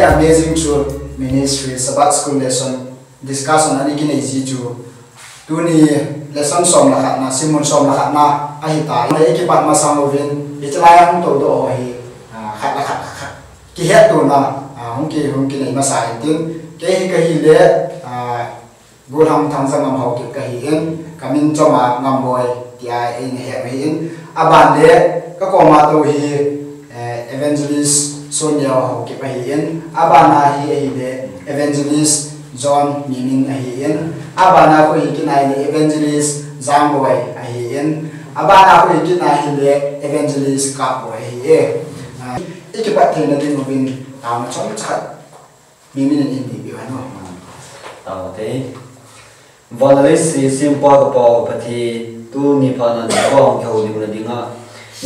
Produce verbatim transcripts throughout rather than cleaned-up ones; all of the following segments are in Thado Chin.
Amazing Truth Ministry Sabbath School Lesson Discussion ana kinei ji chu tuni lesson som le khatna, sermon som le khatna ahitai. Ikipat masang uvin, hiche lai a hung toudoh ho hi, ah, khat le khat, khat, kihettohna, ah, hung ki, hung kinei masa intin, kei hi kahi le, ah, Golhang Thangjangam Haokip kahin, kamin chom a Ngamboi tia eina het u ahin. Aban le, kakoma tou hi, eh, Evangelist Sonia Haokip ahin. Abana hi ahile Evangelist John Mimin ahin. Abana khu hi kit na hile Evangelist Jangboi ahin. Abana khu hi kit na hile Evangelist Kapboi ahi e. Ah, ikipat theina ding uvin, taona chomcha khat Mimin in eina neipiu hen o. Taote. Van le leiset sempa ka Pa u Pathen, tuni phat a nangma hung kihoulimna dinga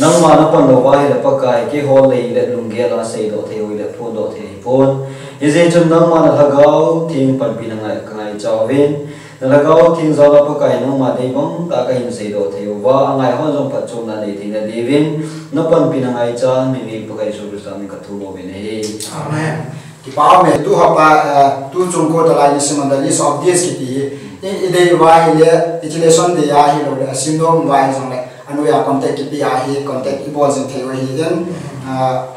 nangma napan louva ahile Pakai, keiho lei le lunggel a seidoh thei u le phondoh thei ahipon. Hijeh chun nangma na Lhagao Theng panpina ngai, ka ngaicha uvin. Na Lhagao Theng jal a Pakai nangma deibang tah a kahin seidoh thei uva, angai hon jong phatchomna nei theina diuvin, na panpina ngaicha, na Pakai Jesu Christa min in kathum uvin ahi. Amen. Kipa ume, tu hapta, eh, tu chung quarter lai nisim a the list of days kiti hi. In idei uva ahile, hiche lesson dei ahilouleh, asim nom uva hijongle, anoiya contact kipe ahi, contact ibol jing thei u ahin. Ah,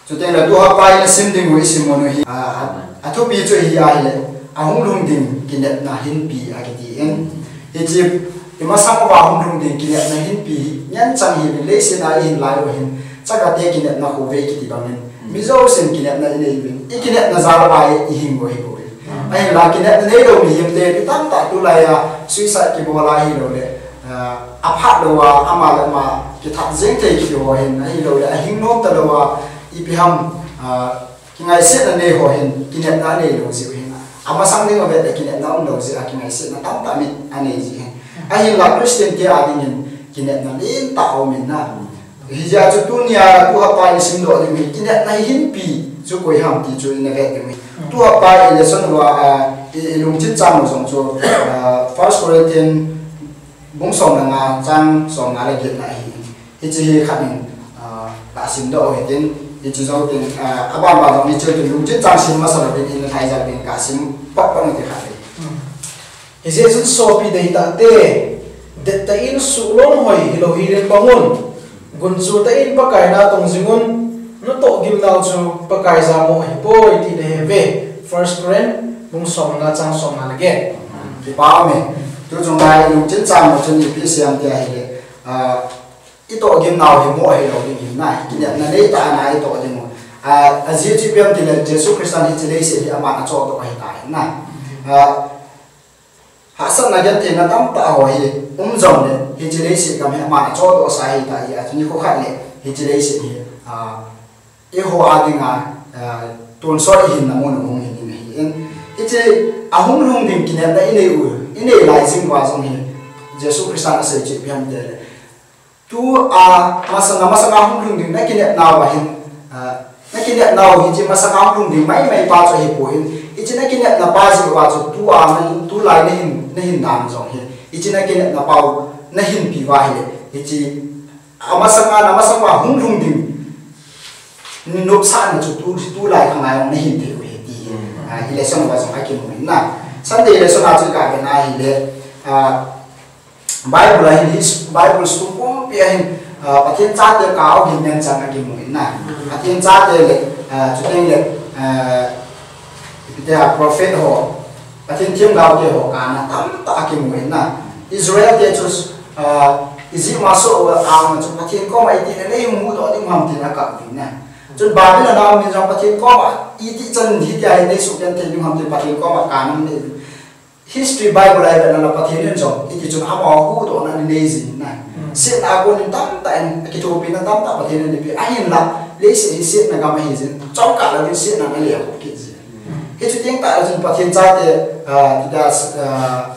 chuteng le tu hapta in isim ding u, isim u hi, ah, a, athupi chu hi ahile, ahung lhung ding kinepna hinpi akiti in. Hiche, imasang uva hung lhung ding kinepna hinpi hi, ngen chang hi, leiset a ihin lai u hin, chagate kinepna khovei kiti bangin. Mi jousen kinepna inei uvin, ikinepna jal uva ihing u ahipoi. Ahinla kinepna neilou mihemte, mi tamtah tulai a, suicide kibol ahilouleh, ah, aphat louva, ama le ama kithat jeng thei kiti ho hin, ahilouleh, ahing nom talou a, ipi ham, ah, kingaisetna nei ho hin, kinepna aneilou jeh u hin. Amasang ding a vet le kinepna umlou jeh a, kingaisetna tamtah mi anei ji hin. Ahinla Christian te a dingin, kinepna lentah aum in na. Hijeh a chu tunia, tu hapta in isim doh ding u hi, kinepna hi hinpi chu koi ham ti chu ina vet ding u hi. Tu hapta i lesson uva, ah, i, ilungchin chang u jong chu, ah, First Corinthians bung som le nga, chang som nga le get na ahi. Hiche hi khat in, ah, kasim doh u hitin, hiche jou tin, ah, aban ban jong hiche tin lungchin chang sim masa louvin, ina thai jal uvin kasim pat pat u ti khat ahi. Hijeh chun sopi deitahte, dettah in suhlon hoi hilou hilen bangun, gunchu tah in Pakai natong jingun, natoh gimnau chu Pakai jamo ahipoi ti nahe uve. First Corinth, bung som nga chang som nga le get. Kipa ume. Tu chunga ilungchin chang u chun ipi asei em tia ahile, ah, itoh gimnau hi mo ahilou ding ahi na, kinepna neitah a itoh ding u. Ah, ajeh chu ipi ham itile Jesu Christan hiche leiset hi aman achohdoh ahitai na. Ah, Hahsatna gentheina tamtah ho hi um jongle, hiche leiset gam hi aman achohdoh sa ahitai, ajeh chu nikho khat le, hiche leiset hi, ah, eiho a dinga, ah, tonsot ihinna mun u hung hi ding ahin. Hiche ahung lhung ding kinepna inei u, inei lai jing uva jong hi, Jesu Christan asei chu ipi ham itile, Tu, ah, masanga, masanga hung lhung ding, nakinepnau ahin, ah, nakinepnau hiche masanga hung lhung ding maimai pa chu ahipoi. Hiche nakinepna pa jeh uva chu tua, na, tulai nahin, nahin dan jong hi. Hiche nakinepna pa u nahinpi uva ahile. Hiche, ah, masanga, na masanga hung lhung ding nopsahna chu tu, tulai khang a jong nahin thei u ahi ti hi. Ah, i lesson uva jong akimu in na. Sunday lesson a chu kavet na ahile, ah, Bible a hin, his-, Bible sung pumpi a hin, ah, Pathen chate kah a gimnei chan akimu in na. Pathen chate le, ah, chuteng le, ah, ipi tia prophet ho, Pathen themgao te ho kah a tamtah akimu in na. Israel te chu, ah, Egypt ma soh a ama chu Pathen koma iti le nei hung huhdoh ding ham tin akap in na. Chun Babylon a um in jong Pathen koma iti chan hitia hi nei suhgenthei ding ham tin Pathen koma kah a nei History Bible a i vet na, Pathen in jong, hiti chun amaho huhdohna anei jin na. Setna a kon in tamtah in, kithopina tamtah Pathen in anei peh. Ahinla, leiset hi setna gam ahi jin, chomkhat louvin setna in alekhuh kit jin. Hichu teng tah le chun Pathen chate, ah, tita, ah,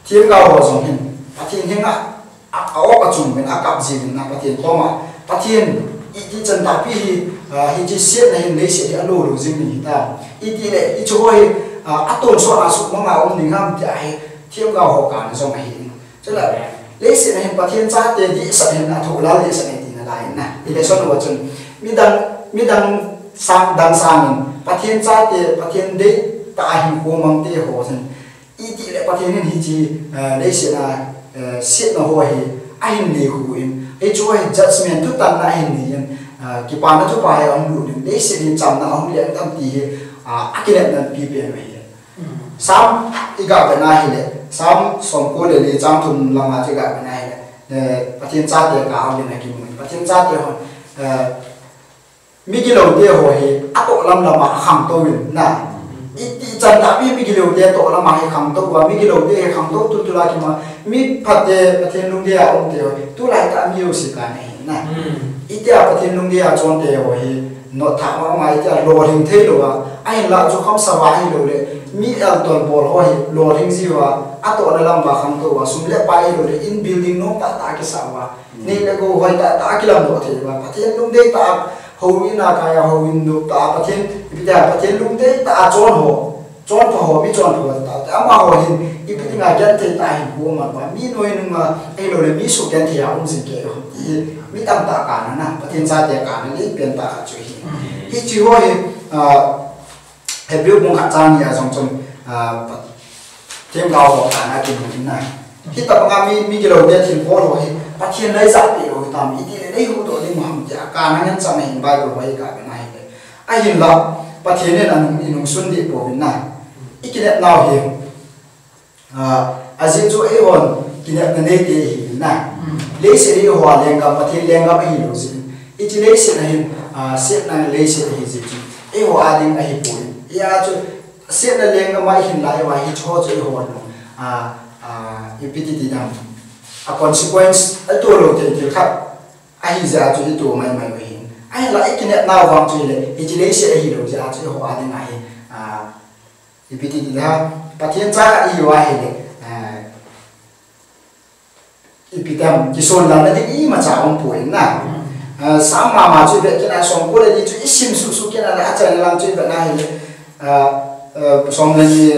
themgao ho jong hin, Pathen henga, a, a-op achung uvin, akap jiuvin na Pathen koma. Pathen, iti chan tahpi hi, ah, hiche setna hin leiset hi alo lou jing ding hitam. Itile, hiche ho hi, ah, atonsot a sumang a um ding ham tia hi, themgao ho kah a jong ahi. Chule, leiset a hin Pathen chate dihsah hin athoh lal dihsah ahi tina lai in na. I lesson uva chun, midang, midang sang, dang sangin, Pathen chate, Pathen deitah a hinkho mangte ho hin, itile Pathen in hiche, eh, leiset a, eh, setna ho hi ahin nei khu in, hichu hi judgment thutanna ahin nei in, eh, kipana thupha hi ahung lut in, leiset hi chamna ahung leng tam ti hi, ah, akinepna pi pen ahi. Sam i ga vena hile, Sam somko le li chang thum langa chu i ga vena hile, eh, Pathen chate kah a um in akimu in, Pathen chate hon, eh, mi gilou te ho hi atoh lam lama akhangtou in na. Iti chan tahpi mi gilou te atoh lama hi khangtou uva, mi gilou te hi khangtou tultul a kima, mi phat te Pathen lungdei a um te ho hi tulai tah mi jouse kah ahi na. Itia Pathen lungdei a chon te ho hi notthah mama, itia lolhing thei lou a, ahinlah chu khamsava ahilou le mi elton bol ho hi lolhing jiu a, atohna lam uva khangtou uva, sum le pai ahilou le in building nom tahtah kisah uva, nei le gou hoi tahtah kilamdoh thei uva, Pathen lungdei tah a houin a kai a, houin nop tah a, Pathen, ipi tia, Pathen lungdei tah a chon ho, chonpha ho, mi chonpha ho tah te, amaho hin ipi dinga genthei tah a hinkho aman uva, mi noinunga ahilou le mi sugenthei a um jing kei ham ti hi mi tamtah kana na, Pathen chate kana lei pen tah khat chu ahi. Hiche ho hi, ah, Hebrew bung khat chang ni a jong chun, ah, Themgao ho kana kimu in na. Hitobanga mi, mi gilou te thilbol ho hi Pathen in eijahpeh lou hitam, itile eihuhdoh ding u ham tia kana ngen chang ahin Bible ho hi ga vena hile. Ahinla Pathen in anung, inungsun deh pouvin na. I kinepnau hi, ah, ajeh chu eihon kinepna neite ihiuvin na. Leiset hi eiho a lenggam, Pathen lenggam ahilou jeh in, hiche leiset a hin, ah, setna leiset ahi jeh chun eiho a ding ahipoi. Hijeh a chu setna lenggam a ihin lai uva hiche ho chu eihon, ah, ah, ipi ti ti dam, a consequence atoh lou thei thil khat ahi jeh a chu itoh maimai u ahi. Ahinla i kinepnau vang chu hile, hiche leiset ahilou jeh a chu eiho a ding ahi, ah, ipi ti ti dam, Pathen cha khat ihiuva hile, ah, ipi dam, kisonlalna ding imacha umpoi na. Ah, Sam mama chu ivet kit a, somko le li chu isim suhsuh kit a, achaina lang chu ivet na hile, ah, ah, som le ni,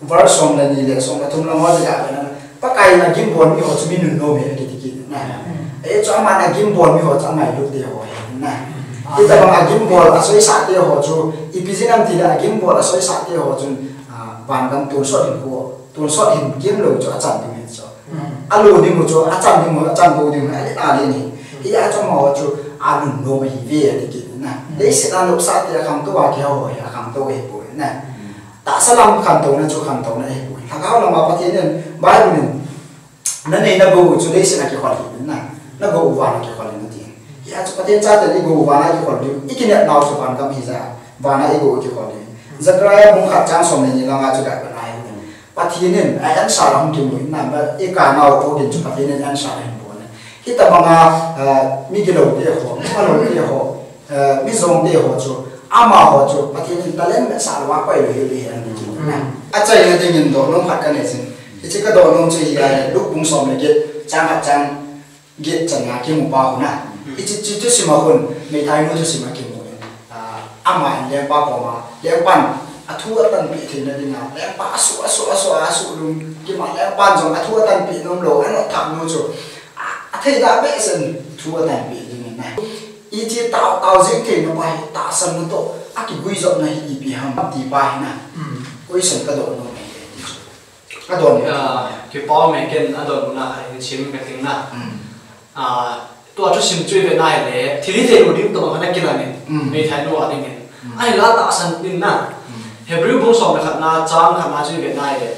verse som le ni le som le thum lang ho chu iga vet na. Pakai in agimbol mi ho chu mi nunnom ahi akiti kit na. Hichu aman agimbol mi ho chu amailut te ho ahi na. Hitobang agimbol asoisah te ho chu, ipi jeh ham tile agimbol asoisah te ho chun, ah, vangam tonsot hinkho, tonsot hinkho lou chu achan ding ahi chu. Alo ding u chu, achan ding u, achan bou ding u, alen alen ahi. Hijeh a chu amaho chu anunnom ahiuve ati kit na. Leiset a nopsah te akhangtou a kihou ho hi akhangtou ahipoi na. Tahsa lam khantouna chu khantouna ahipoi. Lhagao lama Pathen in, Bible in, nanei nagou u chu leiset a kikhol hih in na. Nagou u van a kikhol in ati. Hijeh a chu Pathen chate igou u van a kikhol diu, i kinepnau chu vangam ahi jeh a, van a igou u kikhol diu. Zechariah bung khat chang som le ni langa chu ga vena hile. Pathen in a answer ahung kimu in na, i kanau u gin chu Pathen in answer ahin bol in. Hitobanga, ah, mi gilou te ho, mi phalou te ho, eh, mi jong te ho chu, amaho chu Pathen in talent metsah louva akoilou ahi, ahi ati kit na. Achaina dingin dohnom khat kanei jin. Hiche kadohnom chu hi ahile, Luke bung som le get, chang khat chang get chan a kimu pa ho na. Hiche, hiche thusim a khun, meithainu thusim a kimu in. Ah, aman lengpa koma, lengpan athu atanpeh theina dinga, lengpa asuh, asuh, asuh, asuh lungkim a, lengpan jong athu atanpeh nomlou, anotthah nu chu, a, athei da behseh in thu atanpeh ding ahi na. Hiche tao, tao jing theina pa hi tahsanna toh akiguijopna hi ipi ham ti pa hi na. Question kadohnom ahi. Adon. Ah, kipa ume, ken adonbutna khat in sim kating na. Ah, tua thusim chu ivet na hile, thil hithei lou ding tobang khat ana kilang in, meithainu a dingin. Ahinla tahsan in na. Hebrew bung som le khatna, chang khatna chu ivet na hile,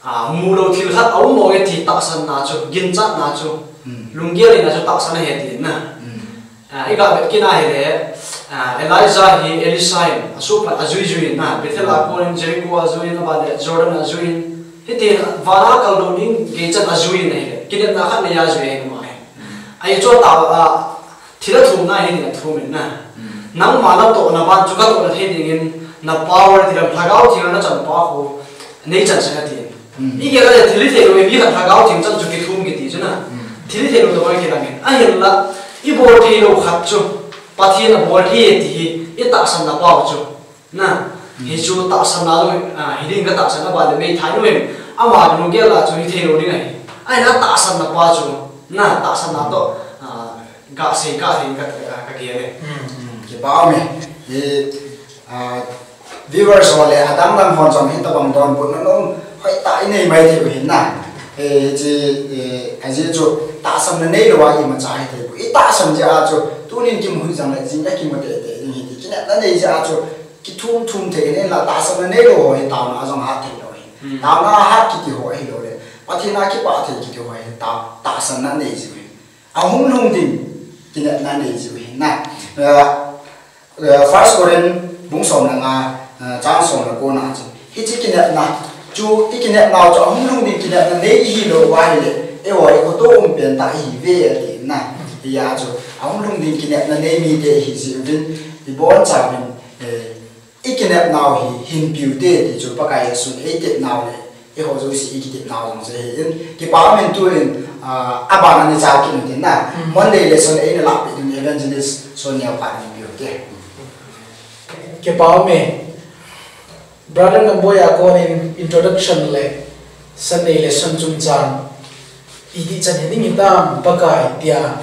ah, mulou thil khat aum mong e ti tahsanna chu, ginchatna chu, lunggel in a chu tahsan ahi ati na. Ah, iga vet kit na hile, ah, Elijah hi Elisha in asuhpat ajui jui in na, Bethel a kon in, Jericho ajui in, aban le Jordan ajui in, hiti van a kaldoh ding gei chan ajui in ahile, kinepna khat nei a jui ahi ma ahi. Ahi chu ta, ah, thil athum na hi athum in na. Nangma natohna ban chu katohna thei dingin na power ti dam, Lhagao Theng a nachan pa khu nei chansah in ati. Igel a le thil hithei lou, mi khat Lhagao Theng chan chu kithum kiti chu na. Thil hithei lou tobang kilang in. Ahinla, ibol thei lou khat chu, Pathen in abol thei e ti hi, itahsanna pau chu. Na, hichu tahsanna lou, ah, hiding katahsan a, aban le meithainu in, ama lunggel a chu hithei lou ding ahi. Ahinla tahsanna pa chu, na, tahsanna toh, ah, gasei, gasei ka, ka, kagel e. Kipa ume. Hi, ah, Viewers ho le adang dang hon jong hitabang donbutna nom hoitah inei mai thei u ahin na. Eh, hiche, eh, ajeh chu tahsanna neilou a imacha hithei poi. Itahsan jeh a chu tunin kimu hih jongle jing a kimu teitei ding ahi ti. Kinepna nei jeh a chu kithum thum thei in la tahsanna neilou ho hi taona a jong hat thei lou ahi. Hmm. Taona a hat kiti ho ahilou le Pathen a kipah thei kiti ho hi ta, tahsanna nei jiu ahi. Ahung lhung ding kinepna nei jiu ahi na. Eh, eh, First Corinth bung som le nga, eh, chang som le ko na chu. Hiche kinepna chu, i kinepnau chu ahung lhung ding kinepna nei ihi lou uva ahile, eiho i khoto um pen tah ihiuve ati na. Hijeh a chu ahung lhung ding kinepna nei mite ihi jeh uvin, ibonchauvin, eh, i kinepnau hi hinpeh ute ti chu Pakai Jesun eitepnau le eiho jouse i kitepnau jong chu ahin. Kipa umin tuin, ah, abana nei chai kit ute na. Hmm. Monday lesson eina lahpeh ding Evangelist Sonia pa nei peh ute. Kipa ume. Brother Ngamboi a konin introduction le Sunday lesson chungchang iti chan hi ding hitam Pakai tia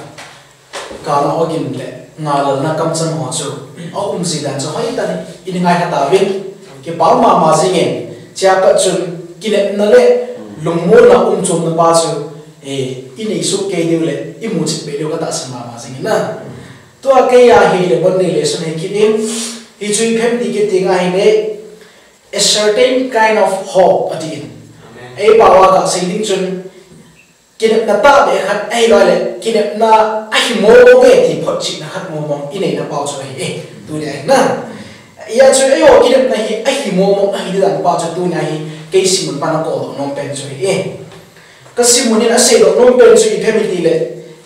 kana ogin le ngalalna kamchang ho chu aum ji dan chu hoitah in i ngaikha tauvin, kipa mama jingin, chea pat chun kinepna le lungmonna um chomna pa chu, eh, inei soh kei diu le imu chet beh diu katahsan mama jingin na. Tua kei a hile Monday lesson hi kit in, hichu iphem ding kiti ahile, a certain kind of hope atin. Amen. Eipao a kasei ding chun, kinepna tahbeh khat ahilou le, kinepna ahi momong e ti photchetna khat momong inei na pau chu ahi e, tunia hi na. Hijeh chun eiho kinepna hi ahi momong ahi dan pa chu tunia hi kei simmun pa na kodoh nom pen chu ahi e. Ka simmun in aseidoh nom pen chu iphem iti le,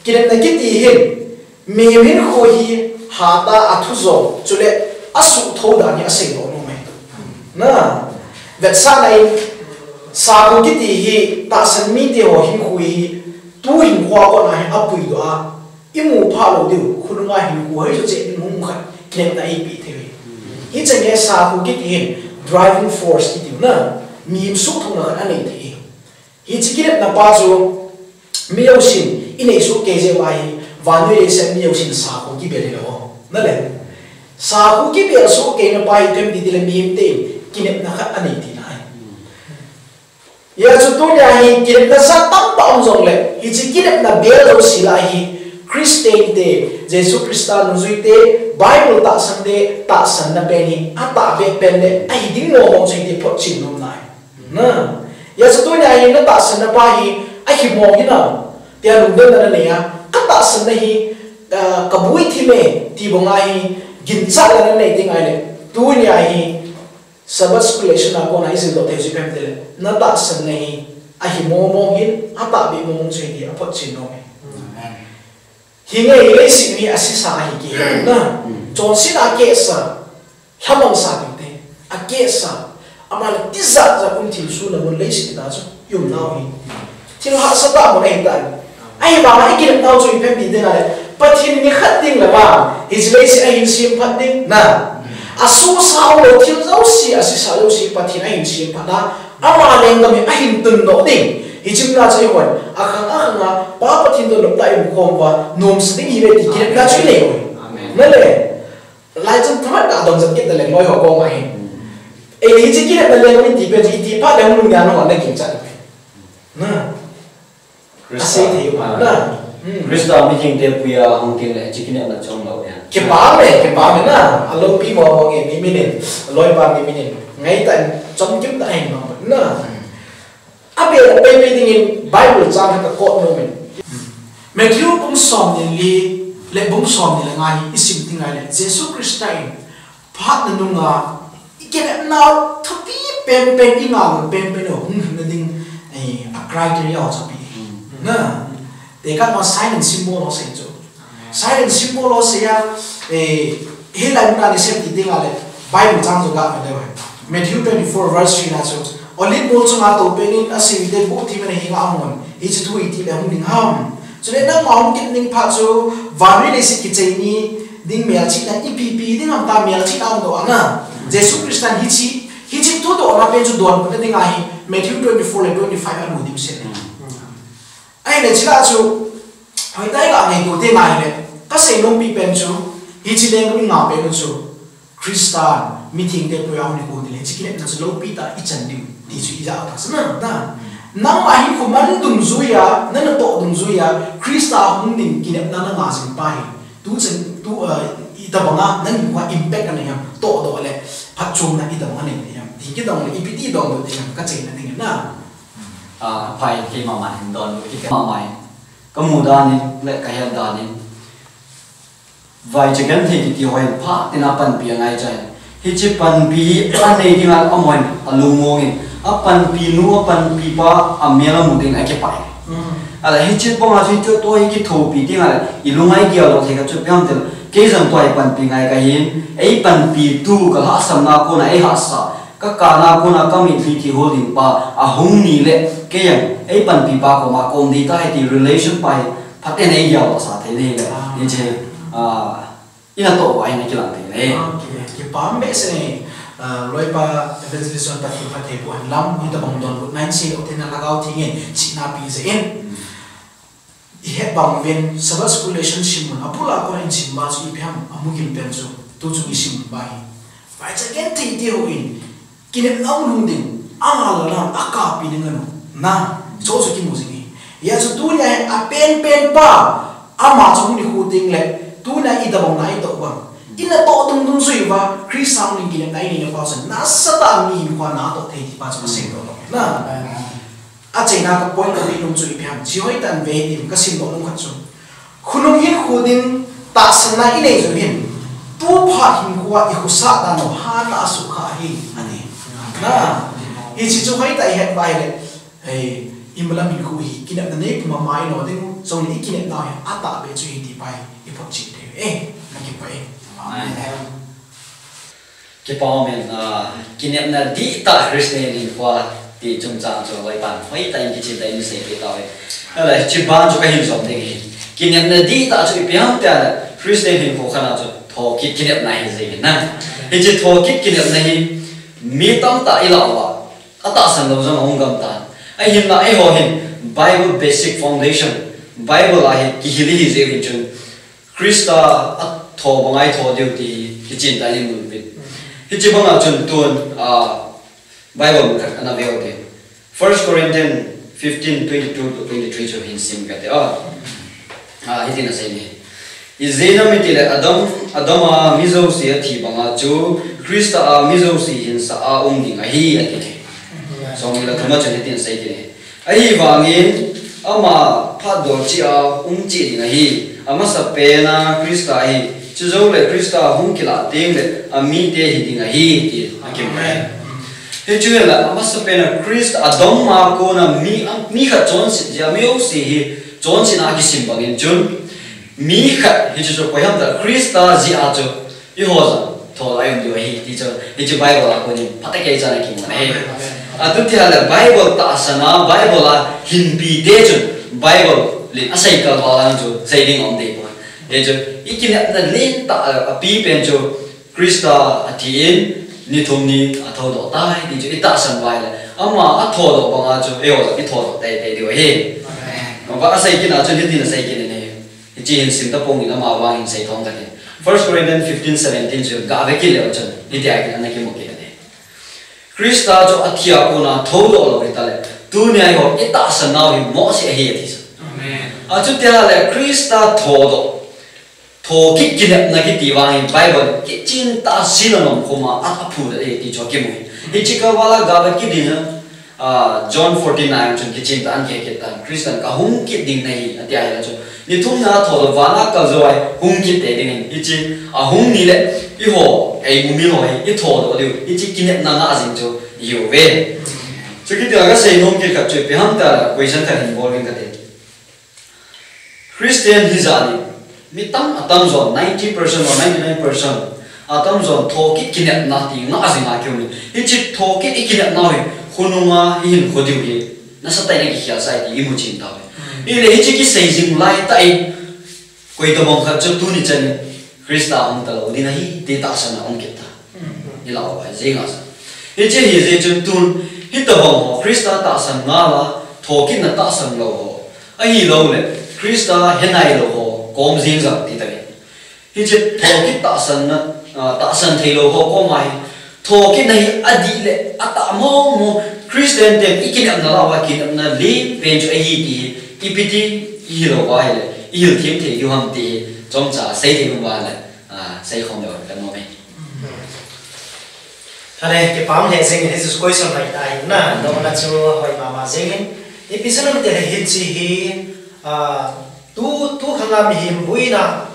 kinepna kiti hin, mihem hinkho hi hatah a thu jong, chule asuhthou dan hi aseidoh nom ahi. Na, vetsahna in, sakho kiti hi tahsan mite ho hinkho hi, tu hinkho a kona hi apuidoh a, imu phah lou diu, khonunga hinkho hi chu cheh ding hung khat, kinepna eipeh thei u ahi. Hichan gei sakho kiti hin, driving force kiti u na, mihem suhthouna khat anei thei. Hiche kinepna pa chu, mi jousen inei soh kei jeh uva hi, vannoi leiset mi jousen sakho kibel hilou. Na le. Sakho kibel soh keina pa hi ipi ham itile mihemte kinepna khat anei tina ahi. Hijeh chun tunia hi kinepna jat tamtah um jongle, hiche kinepna bel jouse lah a hi, Christian te, Jesu Christa nungjuite, Bible tahsan te, tahsanna pen hi, atahbeh pen le, ahi ding mong mong chu hiti photchen nom nai. Na, hijeh chun tunia hi na tahsanna pa hi, ahi mong hinam, tia lungdonna nanei a, ka tahsanna hi, ah, ka boi thim e, ti banga hi, ginchatna nanei ding ahile, tunia hi, Sabbath school lesson a kona ijildoh thei chu ipi ham itile, na tahsanna hi, ahi mong mong hin, atahbeh mong mong chu hiti, aphotchen nom e. Amen. Hinge hi leiset hi asesa ahi kei na. Mm. Chonset a akehsa, lhamang sa ding te, akehsa, ama le tijat jat um thilsohna mun leiset a chu i umnau hi. Thil hahsatah mun ahitai. Ahivanga i kinepnau chu ipi ham iti ding ahile, Pathen nikhat ding le vang, hiche leiset ahin semphat ding na. Asosa umlou thil jouse, asesa jouse Pathen ahin semphat a, ama lenggam hi ahin tundoh ding. Hiche mun a chu eihon, akhang akhang a, Pa Pathen toh noptah a i umkhom uva, nomsa ding ihiuve ti kinepna chu inei u ahi. Amen. Na le, lai chun thaman ka dong jat kit na le, loi ho koma hin. Ei, hiche kinepna lenggam iti pen chu, iti phat le hung lungdonna hon na ginchat u ahi. Na. Christa, asei thei u, ah, na. Hmm. Christa mihingte puia hung tengle hiche kinepna chu umlou ahi. Kipa me, kipa me na. Aloupi mo mo nge, mi minin, aloipa mi minin. Ngaitah in, chomkim tah in, na. Abel a peipei dingin Bible chang khat ka quote nomin. Matthew bung somni le li le bung somni le nga hi isim ding ahile, Jesu Christa in phatna nunga i kinepnau thupi penpen, i ngalna penpen u hung hina ding, eh, a criteria ho chu ape. Na, tekah ma sign and symbol ho sei chu. Sign and symbol ho sei a, eh, hilai mun a nasei ti ding ahile, Bible chang chu ga ve deu hen. Matthew twenty-four verse three na chu, Olive mol chunga tou pen in aseijuite boh thim in ahenga amun, hiche thu iti le hung ding ham. Chule nangma hung kit ding phat chu, vannoi leiset kichai ni ding melchihna ipi ipi ding ham tia melchihna ahung doh ana. Jesu Christan hiche, hiche thudohna pen chu donbutna dinga hi, Matthew twenty-four le twenty-five a mu dimset. Ahile chule chu, hoitah a ngaito te nahile, kasei nompi pen chu, hiche lenggam i ngah pen u chu, Christan, Mithengte poi a hung nikho ding le, hiche kinepna chu loupi tah a ichan diu ti chu ija tah chu na, na. Nangma hinkho man dungjuia, nana toh dungjuia, Christa hung ding kinepna nangah jing pa hi. Tuchan, tu, ah, itobanga, nangin koi impact anei ham, tohdoh le, phatchomna itobanga nei ham. Ti kidong le, ipi ti dong le, ti ham, kacheina ding na. Ah, phai, keima ma hin don, kei ma ma hin. Kamu dan in, le kahet dan in. Vaicha genthei kiti ho hin phat in a panpi angai chai. Hiche panpi hi anei ding a amahon alungmong in. Apanpi nu, apanpi pa, amel amu ding a kipah e. Mm. Ahile hiche banga chu tua hi kithopi ding ahile ilung a igel doh thei khat chu ipi ham itile. Kei jong tua hi panpi ngai kahin. Eipanpi tu kalhahsamna kona eihahsa. Kakana kona kamitlhi thihol ding pa ahung ni le. Kei jong eipanpi pa koma kaum ding tai ti relation pa hi. Phaten eigel doh sa thei nei le. Ah. Hiche, ah, ina toh uva ina kilang thei nei. Okay, kipah behseh e. Ah, loipa evangelist John Pathen phatthei boh hen lang, hitobang donbutna in seidoh theina lhagao theng in chihna peh jeh in. Ihet bang uvin, Sabbath School lesson sim un, abul a kona isim uva chu ipi ham, amu gil pen chu, tu chung isim uva hi. Vaicha genthei te hon, kinepna hung lhung ding, angal a lan, akapi ding anu. Na, chu chu kimu jing e. Hijeh chun tunia hi apenpen pa, ama chu hung nikho ding le, tunia itobang na itoh bang. Ina toh dungdung jui uva, Christa hung ding kinepna inei le pa chu, nasatah a mi hinkho a natoh thei ti pa chu kaseidoh lou. Na, achaina ka point ka ve nom chu ipi ham. Chi hoitah in ve hitin kasim doh nom khat chu. Khonung hinkho ding tahsanna inei jong hin. Tu phat hinkho a ikhosah dan u hatah a sukha ahi, ati. Na, hiche chu hoitah a ihet uva ahile. Hei, imalam hinkho hi, kinepna nei puma ma ino ding u, jong le ikinepna hi, atahbeh chu hi ti pa hi, iphotchet thei u. Eh, na kipah e. Amen. Kipah umen, ah, kinepna dihtah Christian hinkho ti chungchang chu loipan hoitah in kichentah in seipeh tauve. Ahile, hiche ban chu kahin jom ding ahi. Kinepna dihtah chu ipi ham itile, Christian hinkho khat a chu thokit kinepna ahi jeng in na. Hiche thokit kinepna hi mi tamtah ilah uva, atahsan lou jong ahung gam tan. Ahinla eiho hin Bible basic foundation, Bible a hi kihil ihi jeh u hin chun, Christa a tho banga itho diu ti hi, kichentah in imu uvin. Hiche banga chun tun, ah, Bible mun khat ana ve u te. First Corinthians fifteen twenty-two to twenty-three chu hin sim kate, ah. Ah, hitin asei in ahi. Ijeh inem itile Adam, Adam a mi jouse athi banga chu Christa a mi jouse hin sah a um ding ahi, ati. Somni le thum a chun hitin asei in ahi. Ahivangin, ama phatdoh cheh a um cheh ding ahi. Amasapen a Christa ahi. Chujou le Christa hung kilah teng le amite hi ding ahi, ti akimu e. Hichu hile, amasapen a Christa a dom a kona mi, mi khat chonset jeh a, mi jouse hi chonsetna a kisim bangin chun, mi khat hichu chu koi ham itile Christa jeh a chu, eiho jong tho lai um diu ahi, ti chu, hichu Bible a konin phatah a kichan akimu e. Amen, amen. Atu tia le Bible tahsan a, Bible a hinpi te chun, Bible le asei kal val a chu, sei ding um deh poi. Hichu, ikinepna lentah a, api pen chu, Christa athi in, ni thum ni a thodoh tai, ti chu itahsan uva ahile. Ama athodoh banga chu, eiho jong ithodoh teitei diu ahi. Amen. Ama asei kit na chu, hitin asei kit in ahi. Hiche hin sim tapong in ama vang hin sei thom kate. First Corinthians fifteen seventeen chu, gave kit leu chun, hitia ana kimu kit in ahi. Christa chu athi a kona thodoh lou hita le, tunia eiho itahsan nau hi mohseh ahi ati chu. Amen. Achuti le Christa thodoh. Thokit kinepna kiti vang hi Bible kichen tah a sil anom khoma a, aphu le ti chu akimu. Hiche kal val a gave kit ding a, ah, John fourteen nine chun kichen tah a ana kikit tan, Christan kahung kit ding nahi, ati ahile chu. Ni thumna a thodoh vana kal jou a hung kit tei ding ahi. Hiche ahung ni le eiho, eimumil ho hi ithodoh diu. Hiche kinepna ngah jing chu ihiuve. Chukit a kasei nom kit khat chu ipi ham itile question khat hin bol ding kate. Christian hijat in, mi tam, atamjon, ninety percent or ninety-nine percent, atamjon thokit kinepna ti ngah jing a kium in. Hiche thokit ikinepna hi, khonung a ihinkho diu hi, nasatah in akikhel sai ti imu chen tauve. Mm. Ahile hiche kisei jing laitah in, koi tobang khat chu tuni chan in, Christa hung talou ding ahi, ti tahsan a um kit ta. Ilah uva, jing a sa. Hiche hi jeh chun tun, hitobang ho, Christa tahsan ngal a, thokitna tahsan lou ho. Ahilouleh, Christa he nailou ho, kom jing jang ti tah in. Hiche thokit tahsanna, ah, tahsan theilou ho, koma hi, Thokitna hi adih le atah mong mong, Christian ten ikinepna lah uva kinepna len pen chu ahi ti hi, ipi ti ihil uva ahile ihil them thei diu ham ti hi chomcha sei thei uva le, ah, sei khom le kan nom e. Hale, kipah lheh jengin, hiche chu question hoi tah ahin na, dohna chu hoi mama jengin. Ipi jeh ham itile hiche hi, ah, tu, tu khanga mihem boina,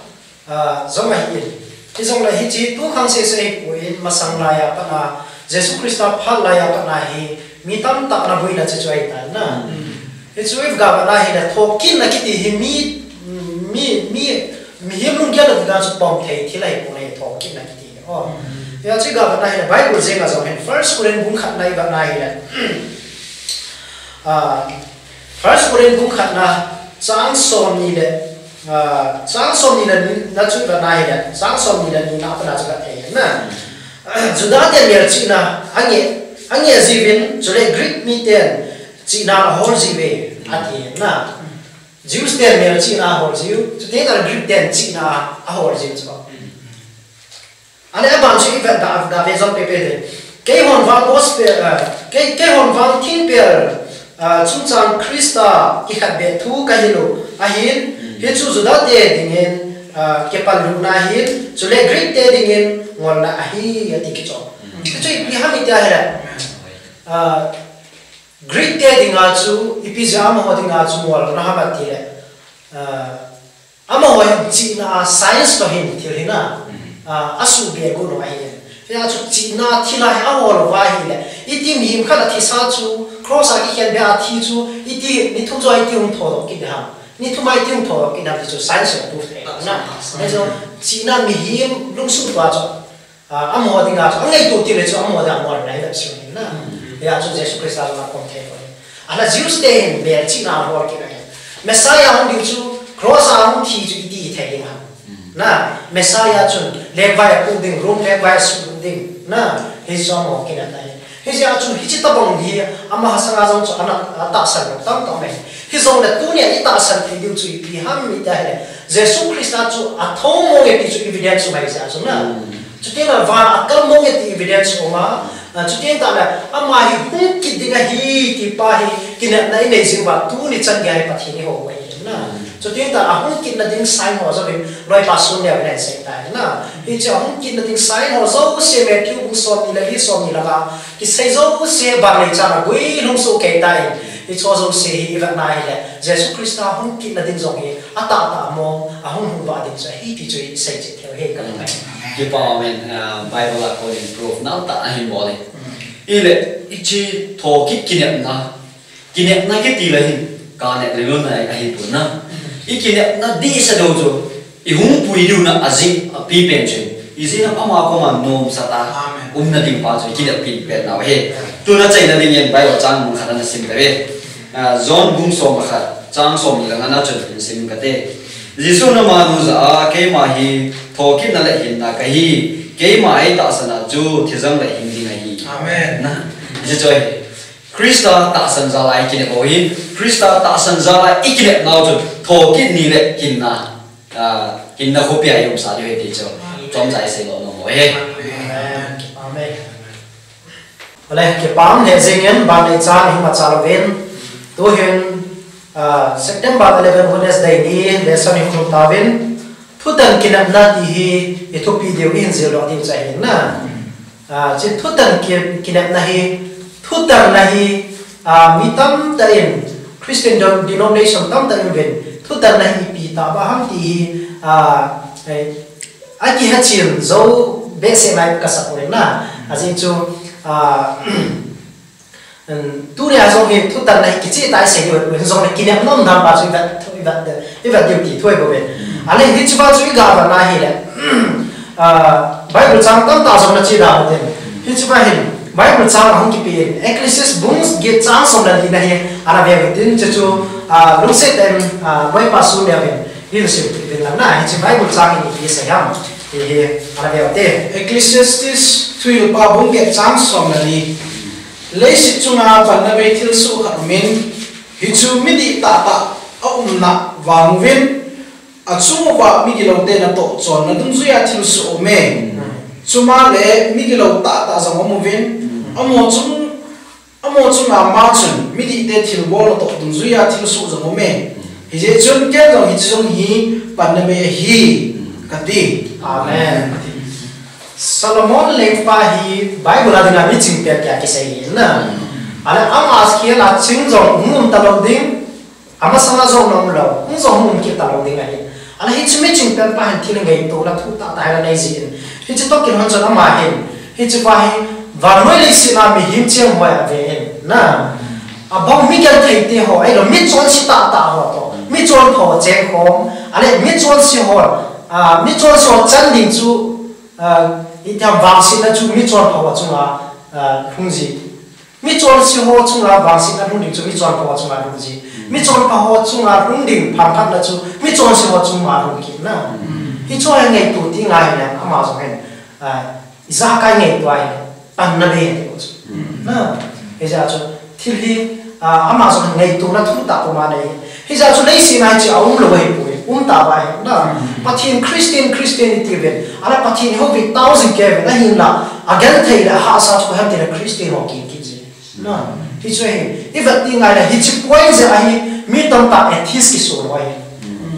ah, jong ahin. Hijongle hiche tu khang sese ahipoi, masang laiya pat a, Jesu Christa phat laiya pat a hi, mi tamtah ana boina chu chu ahitan na. Hichu iga vet na hile, thokitna kiti hi mi, mi, mi, mihem lunggel a dinga chu pom thei thil ahipoi, thokitna kiti hi. Oh. Hia chu iga vet na hile, Bible jenga jong hin, First Corinth bung khatna ivet na hile. Ah, First Corinth bung khatna, chang somni le, ah, chang somni le ni na chu ivet na hile, chang somni le ni na a pat a chu ivet thei na. Juda ten melchihna ange, ange jiuvin, chule Greek miten chihna ahol jiuve, ati na. Jews ten melchihna ahol jiu, chuteng tah le Greek ten chihna ahol jiu chu. Ahile aban chu ivet da, da ve jom pepe te. Keihon vang gospel, eh, kei, keihon vang thingpel, eh, chungchang Christa kikhetbeh thu kahil u ahin, hichu Juda te dingin, eh, kipallutna ahin, chule Greek te dingin ngolna ahi, ati kichu. Hichu ipi ham iti ahile, eh, Greek te dinga chu, ipi jeh a amaho dinga chu ngolna ham atile, ah, amaho hin chihna a science toh hin thil hina, ah, asuhbeh got u ahi. Hia chu chihna thil a hi ahol uva ahile, iti mihem khat athisa chu, cross a kikhenbeh a thi chu, iti, ni thum joh a iti hung thodoh kit ham, ni thum a iti hung thodoh kit ham ti chu science in proof thei na. Hichu chihna mihem lungsuh tua chu, ah, amaho dinga chu, angaito tile chu amaho dinga ngolna ahi vet sung na. Hia chu Jesu Christa jong apom thei poi. Ahile Jews te hin melchihna ahol kit ahi. Messiah hung diu chu cross a hung thi chu iti thei ding ham. Na, Messiah chun lengvai apoh ding, Rome lengvai asuhlut ding. Na, hichu amaho kinepna ahi. Hijeh a chu hiche tobang hi ama masanga jong chu ana, atahsan lou tamtah ahi. Hijongle tunia itahsan thei diu chu ipi ham iti ahile, Jesu Christa chu athou mong e ti chu evidence um ahi jeh a chu na. Chuteng le van a akal mong e ti evidence um a, ah, chuteng tah le ama hi hung kit ding ahi ti pa hi kinepna inei jing uva tuni chan geiya hi Pathen ihou u ahi na. Chuteng tah le ahung kitna ding sign ho jouvin loipa Sun Leo in asei tai na. Hiche ahung kitna ding sign ho jouse Matthew bung somni le li, somni le nga kisei jouse Vannoiya chan a guilhung soh kei tan. Hiche jouse hi ivet na hile, Jesu Christa hung kitna ding jong hi atahtah mong, ahung hung vah ding chu ahi ti chu isei cheh thei u ahi, ka lung ahi. Kipa, amen. Ah, Bible a konin proof nau tah ahin bol e. Ile, hiche thokit kinepna, kinepna kiti le hin, ka nep le lona ahipon na. Ikinepna dihset u chu, ihung pui diu na ajeh apipen chu, ijeh inem ama koma nomsah tah a umna ding pa chu ikinep pen nau ahi. Tuna achaina dingin Bible chang mun khat ana sim tauve. Ah, John bung som le khat, chang somni le nga na chun hin sim kate. Jesun aman u jah a, keima hi thokitna le hinna kahi, keima eitahsan a chu thijang le hing ding ahi. Amen. Na, hiche chu ahi. Christa tahsan jal a ikinep u ahin, Christa tahsan jal a ikinep nau chu thokit ni le hinna, ah, hinna khopi a iumsah diu ahi ti chu chomcha isei lou nom u ahi. Amen. Amen. Ole, kipah lheh jengin, Vannoiya chan ihung machal uvin. Tuhin, ah, September eleven Wednesday ni lesson ihung lhung tauvin. Thutan kinepna ti hi ithupi diu ihin jil doh diu chu ahi na. Ah, hiche thutan ki, kinepna hi, thutanna hi, ah, mi tamtah in, Christian dom-, denomination tamtah in uvin, thutanna hi ipi tah ba ham ti hi, ah, eh, akihechen jou behseh ngai kasa poi na. Ajeh chu, ah, um, tunia jong hi thutanna hi kicheh tah isei diu, hijongle kinepna umdan pa chu ivet, ivet, ivet diu ti thu ahi bouve. Ahile hiche pa chu iga vet na hile, ah, Bible chang tamtah jong nache da uvin tin. Hiche pa hin Bible chang ahung kipe in, Ecclesiastes bung get chang som le li na hi ana ve uvin tin, chuchu, ah, lungset tah in, ah, Loipa Sun Leo in, Leadership uvin lang na, hiche Bible chang in ipi asei ham ti hi ana ve ute. Ecclesiastes thuhilpa bung get chang som le li. Leiset chunga panna bei thilsoh khat umin, hichu midih tahtah a umna vang uvin, achung uva migilou te natoh chonna dungjuiya thilsoh aume. Chuma le mi gilou tahtah jong um uvin, amaho chung, amaho chunga ama chun midihte thilbol toh dungjuiya thilsoh jong um e. Hijeh chun ken jong hiche jong hi panna bei ahi, kati. Amen. Solomon lengpa hi Bible a dinga miching pen tia kisei hi na. Ale ama khel a ching jong hung um talou ding, amasanga jong na umlou, hung jong hung um kit talou ding ahi. Ale hiche miching pen pa hin thil ngaito la thu tahtah hi la nei jin. Hiche toh kilhon chun ama hin, hiche pa hi vannoi leiset a mihem cheng ho a ave in na. Abang mi genthei te ho, ahilou, mi chonse tahtah ho toh, mi chonpha ho chengkhom, ale mi chonse ho, a, mi chonse ho chan ding chu, a, itiham vangsetna chu mi chonpha ho chunga, a, lhung ji. Mi chonse ho chunga vangsetna lhung ding chu mi chonpha ho chunga lhung ji. Mi chonpha ho chunga lhung ding phatphatna chu mi chonse ho chunga lhung kit na. Hiche hi ngaito ti ngai le ama jong hin, a, ijakai ngaito ahile panna bei ahi ti chu. Na, hijeh chun thil hi, a, ama jong ngaito na thu tah puma nei. Hijeh chun leiset a hiche a umlou ahipoi, um tauva ahi na. Pathen Christian, Christian iti uvin, ale Pathen houpi tao jing kei uvin, ahinla agenthei le ahahsa chu koi ham tile Christian ho kiti ji. Na, hiche hi, ivet ti ngai le hiche point jeh ahi, mi tamtah atheist kiso lou ahi.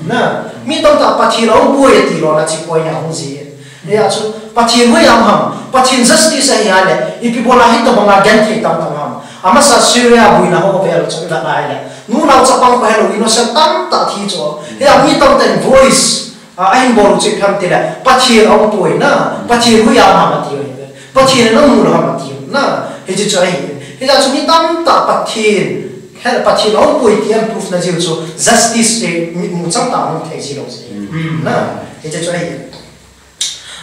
Na, mi tamtah Pathen aumpoi ati lona hiche point a hung ji. Hijeh chun Pathen huiam ham, Pathen justice ahi a le, ipi bola hitobanga genthei tamtah ham. Amasa Syria boina ho vel chu ivet a le, nunao chapang koi helou innocent tamtah thi chu. Hia mi tamtah in voice, a, ahin bol u chu ipi ham tile, Pathen aumpoi na, Pathen huiam ham ati u ahi. Pathen in amu lou ham ati u na, hiche chu ahi. Hijeh chun mi tamtah Pathen, he, Pathen aumpoi ti ahin prove na jiu chu justice, eh, mitmu chang tah a hung thei ji lou ji. Na, hiche chu ahi.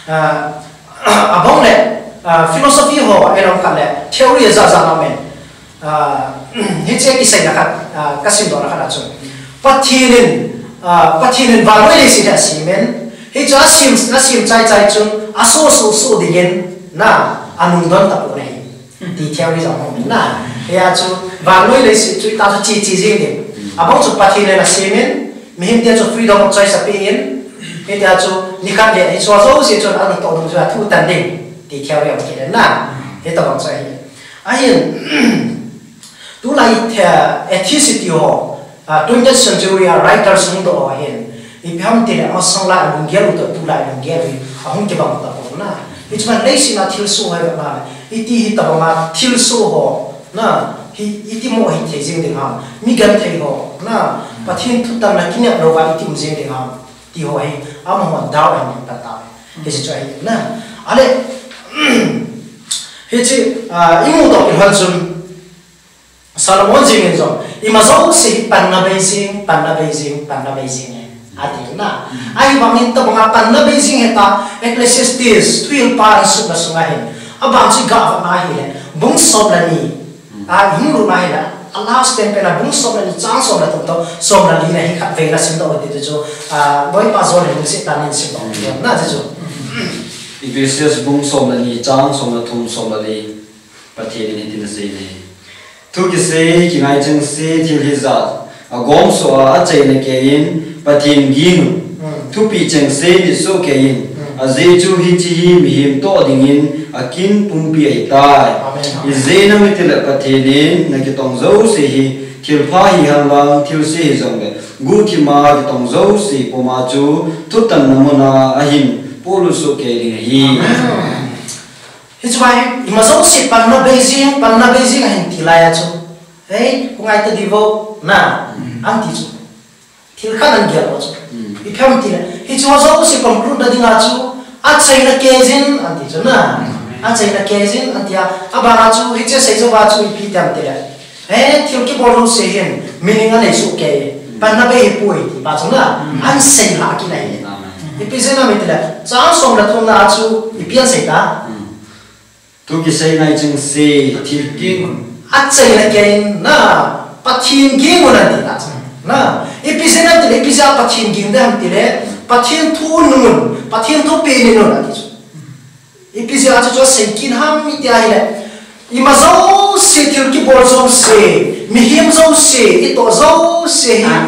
A, abang le, a, philosophy ho, eh, lam khat le, theory jat jat na men. A, hiche kiseina khat, a, kasimdohna khat a chun, Pathen in, a, Pathen in vannoi leiset hi asem in, hichu asem, asem chai chai chun asoh soh soh dingin na, anungdon tapon ahi, ti theory jong um in na. Hia chu vannoi leiset chu itah chu che che jing ding. Abang chu Pathen in asem in, mihemte chu freedom of choice ape in, hitia chu nikhat le hichea jouse chun anatoh dungjuiya thu tan ding, ti theory um kit in na. Hitobang chu ahi. Ahin, tulai the-, atheist ho, a, twentieth century a writers hung doh ho hin, ipi ham tile amasang lai alunggel u toh tulai alunggel u hi ahung kibang tapon na. Hichea leiset a thilsoh ho hi na, iti hitobanga thilsoh ho na, hi, iti mo hithei jing ding ham, mi genthei ho na, Pathen thutanna kinep louva iti um jing ding ham, ti ho hi, amaho doubt ahin pan tauve. Hiche chu ahi na. Ale, hiche, a, imu toh kilhon chun, Solomon jeng in jong, ima jouse hi panna bei jing, panna bei jing, panna bei jing e, ati na. Ahivangin tobanga panna bei jing hita, Ecclesiastes, thuhilpa in asutna sunga hin, abang chu iga vetna ahile, bung som le ni, a, ihung lutna ahile, a last pen pen a bung som le ni chang som le thum toh, som le li na hi khatvei na simdoh u hite ti chu, a, Loipa John in lungset tah in simdoh u hite na ti chu. Ephesians bung som le ni chang som le thum, som le li. Pathen in hitin asei in ahi. Thu kisei, kingai chengse, thil hijat, agomsoh a, achaina keiyin, Pathen ging un. Mm. Thupeh chengse, nitsoh keiyin. Mm. Ajeh chu hiche hi mihem toh dingin akin pumpi ahitai. Amen. Ijeh inem itile Pathen in nakitong jouse hi, thilpha hihen lang, thilse hijongle, guhthima kitong jouse puma chu, thutanna muna ahin polut soh kei ding ahi. Amen. Hiche va hi, ima jouse panna bei jing, panna bei jing ahin ti laiya chu, "Hei, hung ngai ta diu vo," na, mm, ahin ti chu. Thil khat ahin gel u chu. Mm. Ipi ham tile, hiche ho jouse conclude na dinga chu, achaina keiyin, ahin ti chu na. Mm. Achaina keiyin, ahin tia, abana chu, hiche sei jouva chu, ipi ti ham tile. Eh, thil kibol jouse hin, meaning anei soh kei, panna bei ahipoi, ti pa chu na, mm, ahin sei lha kit ahi. Amen. Ipi jeh inem itile, chang som le thum na chu, ipi ahin sei ta? Mm. Thu kisei ngai chengse, Pathen ging un. Achaina keiyin na, Pathen ging un ahin ti ta chu. Na, ipi jeh inem itile, ipi jeh a Pathen ging ding ham tile, Pathen thu nung un, Pathen thupeh nung un ahin ti chu. Ipi jeh a chu chu asei kit ham iti ahile, ima jouse, thil kibol jouse, mihem jouse, itoh jouse hi, ah,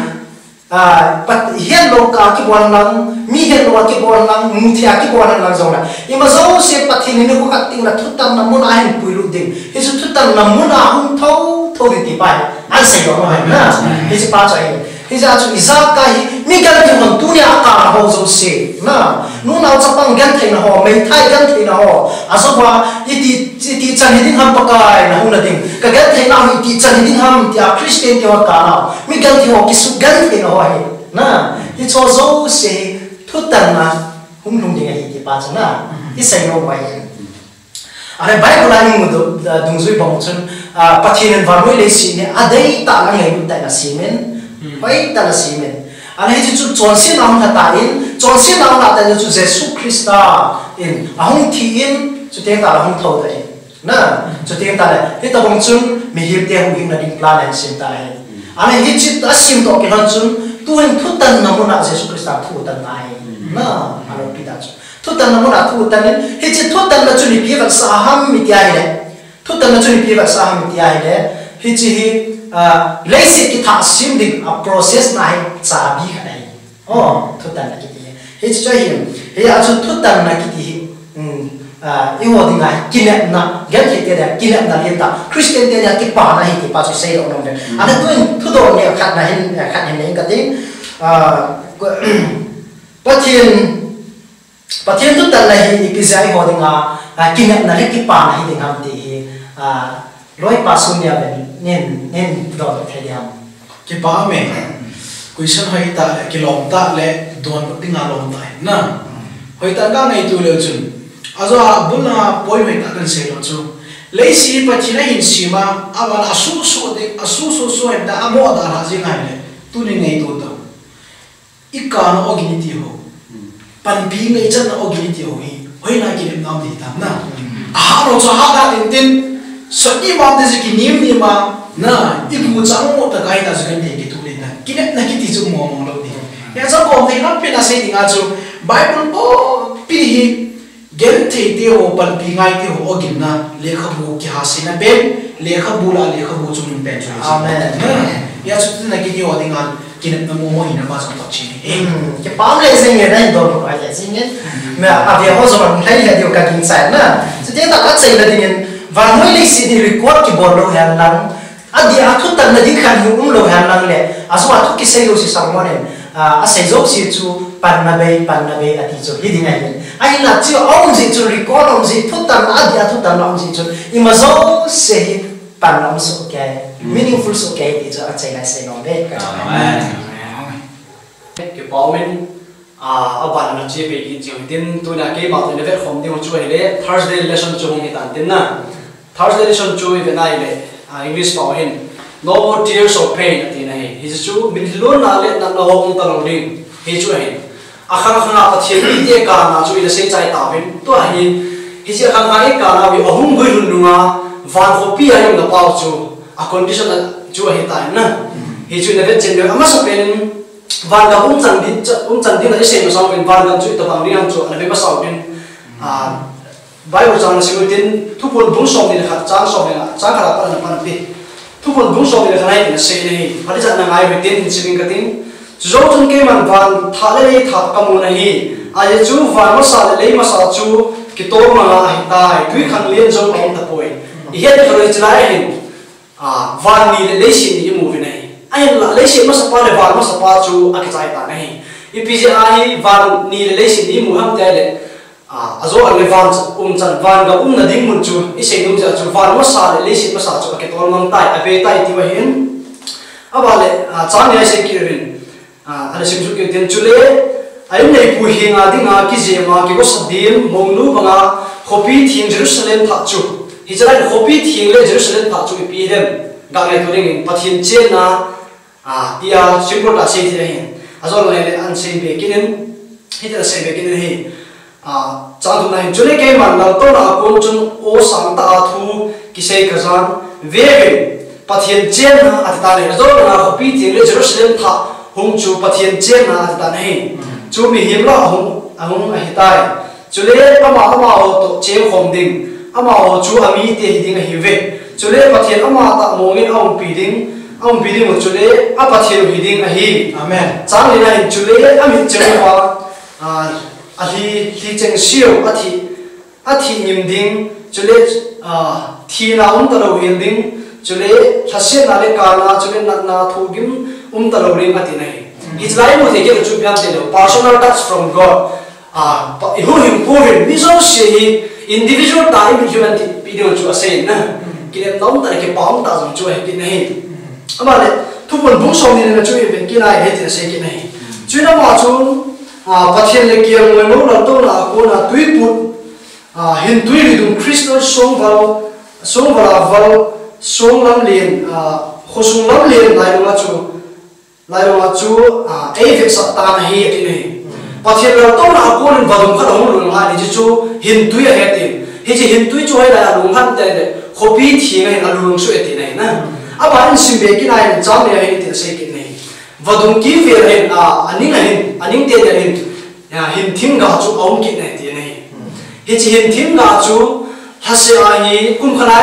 Ah, pat, hian lo ka kibon lang, mi hian lo kibon lang, mu thia kibon lang jong la. Ima jouse Pathen in khu khat ting la thutanna mun a hin puilut ding. Hichu thutanna mun a hung tho, tho ding ti pa hi. An sei lo hai na. Hichu pa chu ahi. Hijeh chun ijakai hi, mi genthei hon tunia a kal ho jouse. Na, nunau chapang gentheina ho, meithai gentheina ho. Ajopa, iti, iti chan hi ding ham Pakai na hung na ding. Ka gentheina hi iti chan hi ding ham tia Christian te ho kal a. Mi genthei ho, kisu gentheina ho hi. Na, hicho jouse hi thutanna hung lhung ding ahi ti pa chu na. I sei lo mai. Ahile Bible a i mu do, da, dungjui bang chun, ah, Pathen in vannoi leiset hi adei tah a ngailut tah in asem in, hoi tah in asem in. Ahile hichu chonsetna hung lha tan, chonsetna hung lha tan chu Jesu Christa in ahung thi in, chuteng tah le ahung thou tan. Na, chuteng tah le, hitabang chun mihem te huhhingna ding plan ahin sem tan ahi. Ahile hichu asem toh kilhon chun, tuhin thutanna mun a Jesu Christa thu tan ahi. Na, alopi tah chu. Thutanna mun a thu tan in, hiche thutanna chu ipi vetsah ham iti ahile. Thutanna chu ipi vetsah ham iti ahile. Hiche hi, ah, leiset kithah sem ding a process na hi chabi khat ahi. Oh, thutanna kiti hi. Hiche chu ahi. Hia chu thutanna kiti hi. Um, ah, eiho dinga hi kinepna, genthei te dia kinepna lentah. Christian te dia kipana ahi ti pa chu sei lou nom ve. Ahile tuin thudon neo khat na hin, khat hin nei kati. Ah, Pathen Pathen thutanna hi ipi jeh a eiho dinga, ah, kinepna le kipana hi ding ham ti hi, ah, loipa Sonia ven nin, nin don thei diam. Kipa me. Question hoi tah le, kilom tah le, don dinga lom tah hi na. Hoi tah ka ngaitu leu chun. Ajo a bul na point hoi tah kan sei lou chu. Leiset Pathen ahin sem a, aban a su su de, a su su su hen ta, amo da la jing ahile. Tuni ngaitu tah. I kana ogin iti ho. Panpi ngaichatna ogin iti ho hi. Hoina kinepna um ti tam na. Aha ro chu aha da tin tin. Sot ni ma te ji kinim ni ma. Na, i bu chang mo ta kai ta ju kan te ki tu le na. Kinepna kiti chu mo mo lou ni. Ya cha ko te lam pe na sei dinga chu. Bible po pi hi. Genthei te ho, panpi ngai te ho, ogin na, lekhabu kiha seina pen, lekhabu la, lekhabu chu mun pen chu. Amen. Ya chu tina kiti ho dinga, kinepna mo mo hina pa chu to chi ni. Hmm, kipah le jing e, nai don ko ai le jing e. Me a ve ho jong lai le dio ka ging sai na. Chu te ta ka sei le ding in, vannoi leiset hi record kibol lou hen lang. Adia thutanna ding khat hi um lou hen lang le, ajo a thu kisei jouse Solomon in, ah, asei jouse chu panna bei, panna bei ati chu hi ding ahi. Ahinla chu aum jeh chu record aum jeh thutanna adia thutanna aum jeh chu ima jouse hi panna um soh kei, meaningful soh kei ti chu achei lai sei nom ve ka. Amen. Kipa um in, Ah, aban a na che pe kit jing tin, tuna keima toh ina vet khom ding chu ahile, Thursday lesson chu hung hi tan tin na. Thursday lesson chu i vet na ahile, ah, English pao hin, "No more tears of pain," ati na hi. Hichu, min lhun na le natna ho hung ta lou ding. Hichu ahin. Akhang khang a Pathen mite kana chu ina sei chai tauvin. Tua hi, hiche akhang khang a kana hi ahung gui lhun nunga, van khopi a jong na pao chu, a condition a chu ahi tan na. Hichu ina vet chen ding, amasa pen in, Vangam um chan ding, cha-, um chan ding a i sei masa uvin, vangam chu itobang ding ham chu ana ve masa uvin. Ah, Bible chang na sim utin, Thuphon bung som ni le khat, chang som ni le nga, chang khat a pat ana pan pi. Thuphon bung som ni le khat a hi na sei na hi, phatechatna ngai utin, simin ka tin. Chujou chun keiman van thah le lei thah ka mu na hi. Ajeh chu van masa le lei masa chu kitol manga ahi tai, tui khang lian jong a um tapoi. I het kha lou chilai hin. Ah, van ni le leiset ni i mu uvin ahi. Ahinla, leiset masapa le van masapa chu akichai tan ahi. Ipi jeh a hi van ni le leiset ni i mu ham ti ahile, ah, ajo a le van ch-, um chan, vangam umna ding mun chu, i sei nom jeh a chu, van masa le leiset masa chu akitol mang tai, abe tai tiu ahin. Aban le, ah, chang ni a i sei kit uvin. Ah, ana sim sut kit in chule, a inneipu henga dinga kijema, kigosat ding, mongnu banga, khopi theng Jerusalem thah chu. Hiche lai khopi theng le Jerusalem thah chu ipi dem. Ga ngaito dingin Pathen chenna, ah, tia simple tah a sei thei ahi. Ajou lai le an sei be kit in, hitia sei be kit in ahi. Ah, chang thumna hin, chule keiman laltouna a kon chun aw sangtah a thu kisei kajan, vevin, Pathen chenna ati tan ahi. Ajou langa khopi theng le Jerusalem thah hung chu Pathen chenna ati tan ahi. Chu mihem lah a hung, ahung ahi tai. Chule ama, amaho toh chengkhom ding, amaho chu amite hi ding ahiuve. Chule Pathen amatah mongin aumpi ding, a umpi ding u chule a Pathen u hi ding ahi. Amen. Chang nina hin chule a mitcheng uva, a, a lhi, lhi cheng siu a thi, a thi ngim ding, chule, a, thina um talou hel ding, chule lhasetna le kana, chule natna thohgim um talou ding ati nai. Hiche lai mu thei kei chu pian te lou, personal touch from God. A, pa, i huhhingpu hin, mi jouse hi individual tah a i mit human tipi ding chu asei na. Kilem tah um tah le kipa um tah jong chu ahi kit na hi. Ama le, Thuphon bung som ni le nga chu i vet kit na hi, hitin asei kit na hi. Chuin ama chu, a, Pathen le kelngoi mou laltouna a kona tuiput, a, hintui ridum crystal songval, songval a val, song lamlen, a, khosung lamlen lailunga chu, lailunga chu, a, eivetsah tan ahi, ati nai. Pathen laltouna a konin vadung khat ahung lhung lhon ahi, hiche chu hintui ahi atin. Hiche hintui chu hoilai a lunglhon te le, khopi theng ahin alung suh e ati nai na. Aban in sim be kit nai, chang ni ahin tin asei kit nai. Vadung kivel ahin, a, aning ahin, aning teni ahin, a, hin thingga chu aum kit nai ati nai. Hiche hin thingga chu, lhasea hi kum khat a,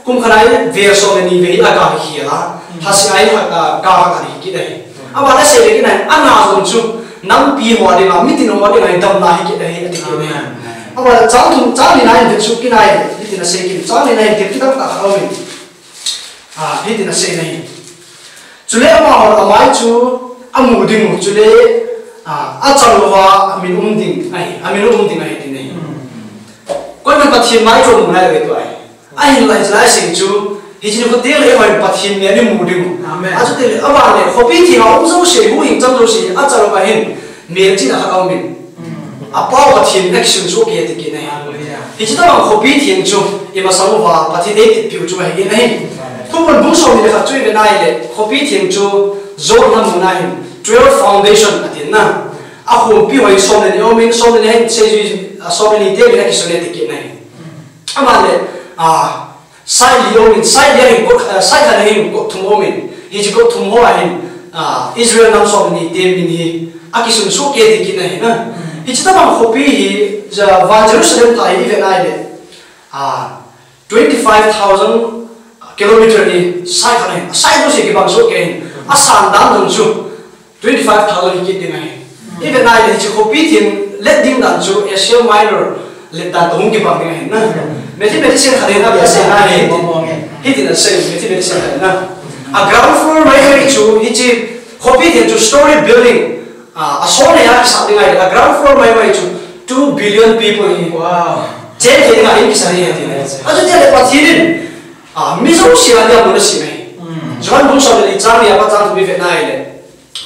kum khat a vel som le ni vei hi aga hi khel a. Lhasea hi, a, ga khat hi kit ahi. Aban asei le kit nai, ana jong chu, nampi ho dinga, mitin ho dinga hi damna hi kit ahi, ati kit nai. Aban chang thum, chang ni na in vet suh kit nai, hitin asei kit, chang ni na in vet kit dang tah khat aumin. A, hitin asei nai. Chule amahon amai chu amu ding u, chule, a, achal louva amin um ding ahi, amin um ding ahi, ati nai. Koiman Pathen mai chu amu nailou ve tua ahi. Ahinlah hiche lai seng chu, hiche nikho teng le eiho Pathen mai imu ding u. Amen. Achuti le, aban le, khopi thenga um jouse, huhhing chang jouse, achal louva hin, melchihna khat aumin. Apao Pathen in akisunsuh kei ati kit nai. Hallelujah. Hiche tobang khopi theng chu, imasang uva Pathen eititpiu chu ahi in ahi. Thuphon bung som ni le khat chu ivet nai le, khopi theng chu, Joel in amun ahin, twelve foundation atin na. Akhompi hoi som le ni aumin, som le ni ahin, seijui, a, som le ni te min akisun e ati kit nai. Aban le, a, Side li aumin, side li ahin kot, eh, side khat ahin kot thum aumin. Hiche kot thum ho ahin, ah, Israel nam som ni te min hi akisunsuh kei ati kit nai na. Hiche tobang khopi hi, ja, van Jerusalem tah hi ivet nai le, ah, twenty five thousand kilometer ni side khat ahin, side jouse kibang soh kei ahin, asan dan jong chu, twenty five thousand hi kit ding ahi. Ivet nai le hiche khopi theng let ding dan chu Asia Minor let dan toh hung kibang ding ahi na. Mathematician khat in asei nai. Hitin asei, mathematician khat in. A ground floor mai mai chu hiche khopi theng chu story building. A, asol le a kisah ding ahi. A ground floor mai mai chu two billion people hi. Wow. Chen thei ding ahi kisah ding ahi. Achuti le Pathen in, a, mi jouse a dia mun asem ahi. Johan bung som le li chang li a pat chang thum ivet nai le.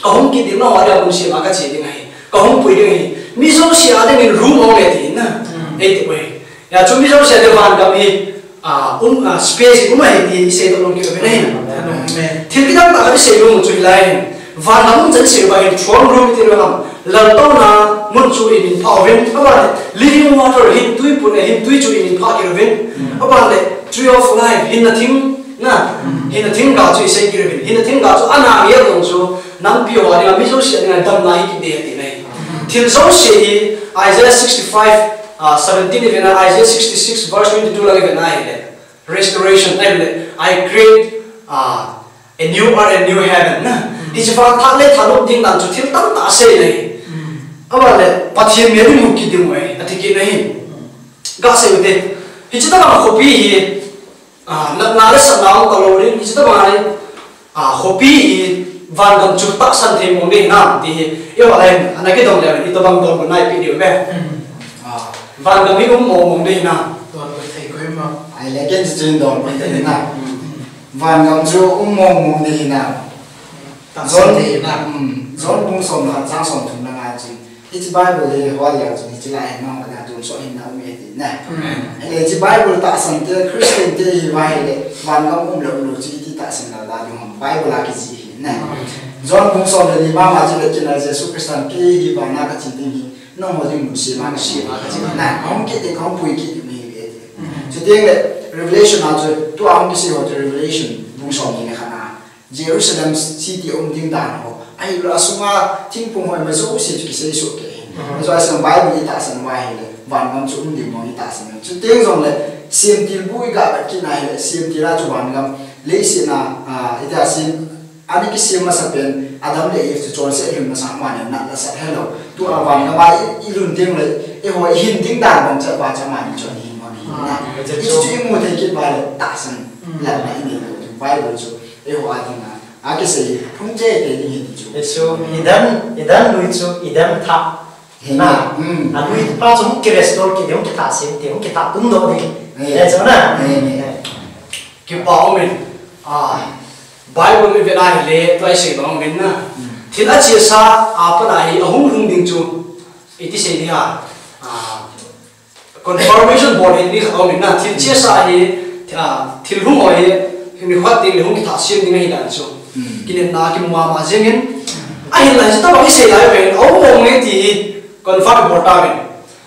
Kahung kit ding, nangho a dia mun sem a kache ding ahi. Kahung pui ding ahi. Mi jouse a dingin room aume ati na. Eiti pui. Hia chu mi jouse a dia vangam hi, ah, um, ah, space um ahi ti isei doh nom kit uvin ahi. Amen. Thil kidang tah khat isei nom u chu hilai hin. Vangam um chan isei uva hin throne room iti lou ham. Laltouna mun chu imin phah uvin. Aban le living water, hintui put le hintui chu imin phah kit uvin. Aban le tree of life, hinna thing na. Hinna thingga chu isei kit uvin. Hinna thingga chu ana ngel dong chu. Nampi ho a dinga, mi jouse a dinga damna hi kit ding ati nai. Thil jouse hi Isaiah sixty-five, ah, seventeen ivet nai, Isaiah sixty-six verse twenty-two lang ivet nai le. Restoration, ahile, I create, ah, a new earth and new heaven. Hiche vang thah le thanop ding dan chu thil tamtah asei nai. Aban le, Pathen mai imu kit ding u ahi, ati kit nai. Gasei ute. Hiche tobang khopi hi, ah, natna le satna um talou ding, hiche tobang hi, ah, khopi hi vangam chu tahsan thei mong ding hinam ti hi, eiho a hin, ana kidong le, itobang donbutna ipi diu ve. Ah, vangam hi um mong mong ding hinam. Donbut thei koi ma. Ahile ken chu donbut thei hinam. Vangam chu um mong mong ding hinam. Tahsan thei hinam. John, hmm, John bung som le khat chang som thum le nga chun. Hiche Bible hi hol leu chun hiche lai hi nangho a tonsot hinna um e ati na. Amen. Ahile hiche Bible tahsan te, Christian te hi va hile, vangam um le um lou chu iti tahsan lou ding ham, Bible a kijih ahi na. John bung som le ni mama chu vet kit na, Jesu Christan kei hi vana kache ding ahi, nangho ding mun sema kasem a kache na. Kahung kit ding, kahung pui kit ding ahi ati. Chuteng le Revelation a chu, tua hung kisei ho chu Revelation bung som ni le khat na. Jerusalem city um ding dan ho. Ahilou le asunga thingphung ho ima jouse chu kisei soh kei ahi. Ajeh chu Bible itahsan uva ahile, vangam chu um ding mong itahsan. Chuteng jongle, semtil bu iga vet kit na ahile, semtil a chu vangam, leiset a, ah, iti a sem, Ana kisem masa pen Adam le Eve chu chonset lhun masa mani na la sat hello. Tu a van ka ba i, i lhun ding le, i ho i hin ding dan ban cha ba cha mani chon hin mani hin na. Ah, i chu i mu thei kit ba le tahsan. Mm. La na i nei lo chu Bible chu i ho a ding na. A kisei phung che te ding hi ti chu. I chu Eden, Eden lui chu Eden tha. He na. Mm. A lui pa chu hung ki restore kit ding, hung ki tahsan ding, hung ki tha tum doh ding. He. Eh, chu na. He, he. Kipa umin. Ah, Bible i vet a hile, tua i sei bang uvin na. Mm. Thil a chesa a pat a hi a hung lhung ding chu, iti sei ding ham. Ah, confirmation bol hi ni khat a um in na, thil chesa hi, ah, thil hung ho hi, hi mi khat ding le hung kitha siam ding ahi dan chu. Mm. Kinepna kimu mama jeng in. Ahinla hiche tobang i sei lai pen, a um mong e ti hi, confirm bol ta uvin.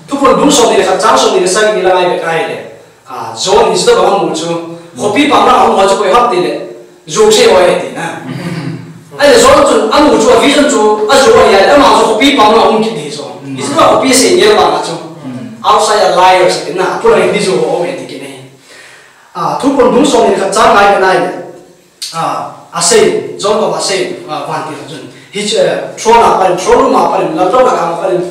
Thuphon bung somni le khat chang somni le sagi ni la ngai vet a hile. Ah, John in hiche tobang amu chu, khopi pang na amu chu koi ham ti le, Jouse ho ahi ti na. Ahile John chun amu chu, a vision chu, a jou ahi a, ama chu khopi pang na um kit ti chu. Mm. Hiche tobang khopi sei ngel vang a chu. Mm. Outside a liars ti na, apura ni jou ho aum e ti kit ahi. Ah, Thuphon bung somni le khat chang ngai vet a hile. Ah, asei, John koma asei, ah, vantil a chun. Hiche, eh, throne a pat in, throne room a pat in, laltouna kang a pat in,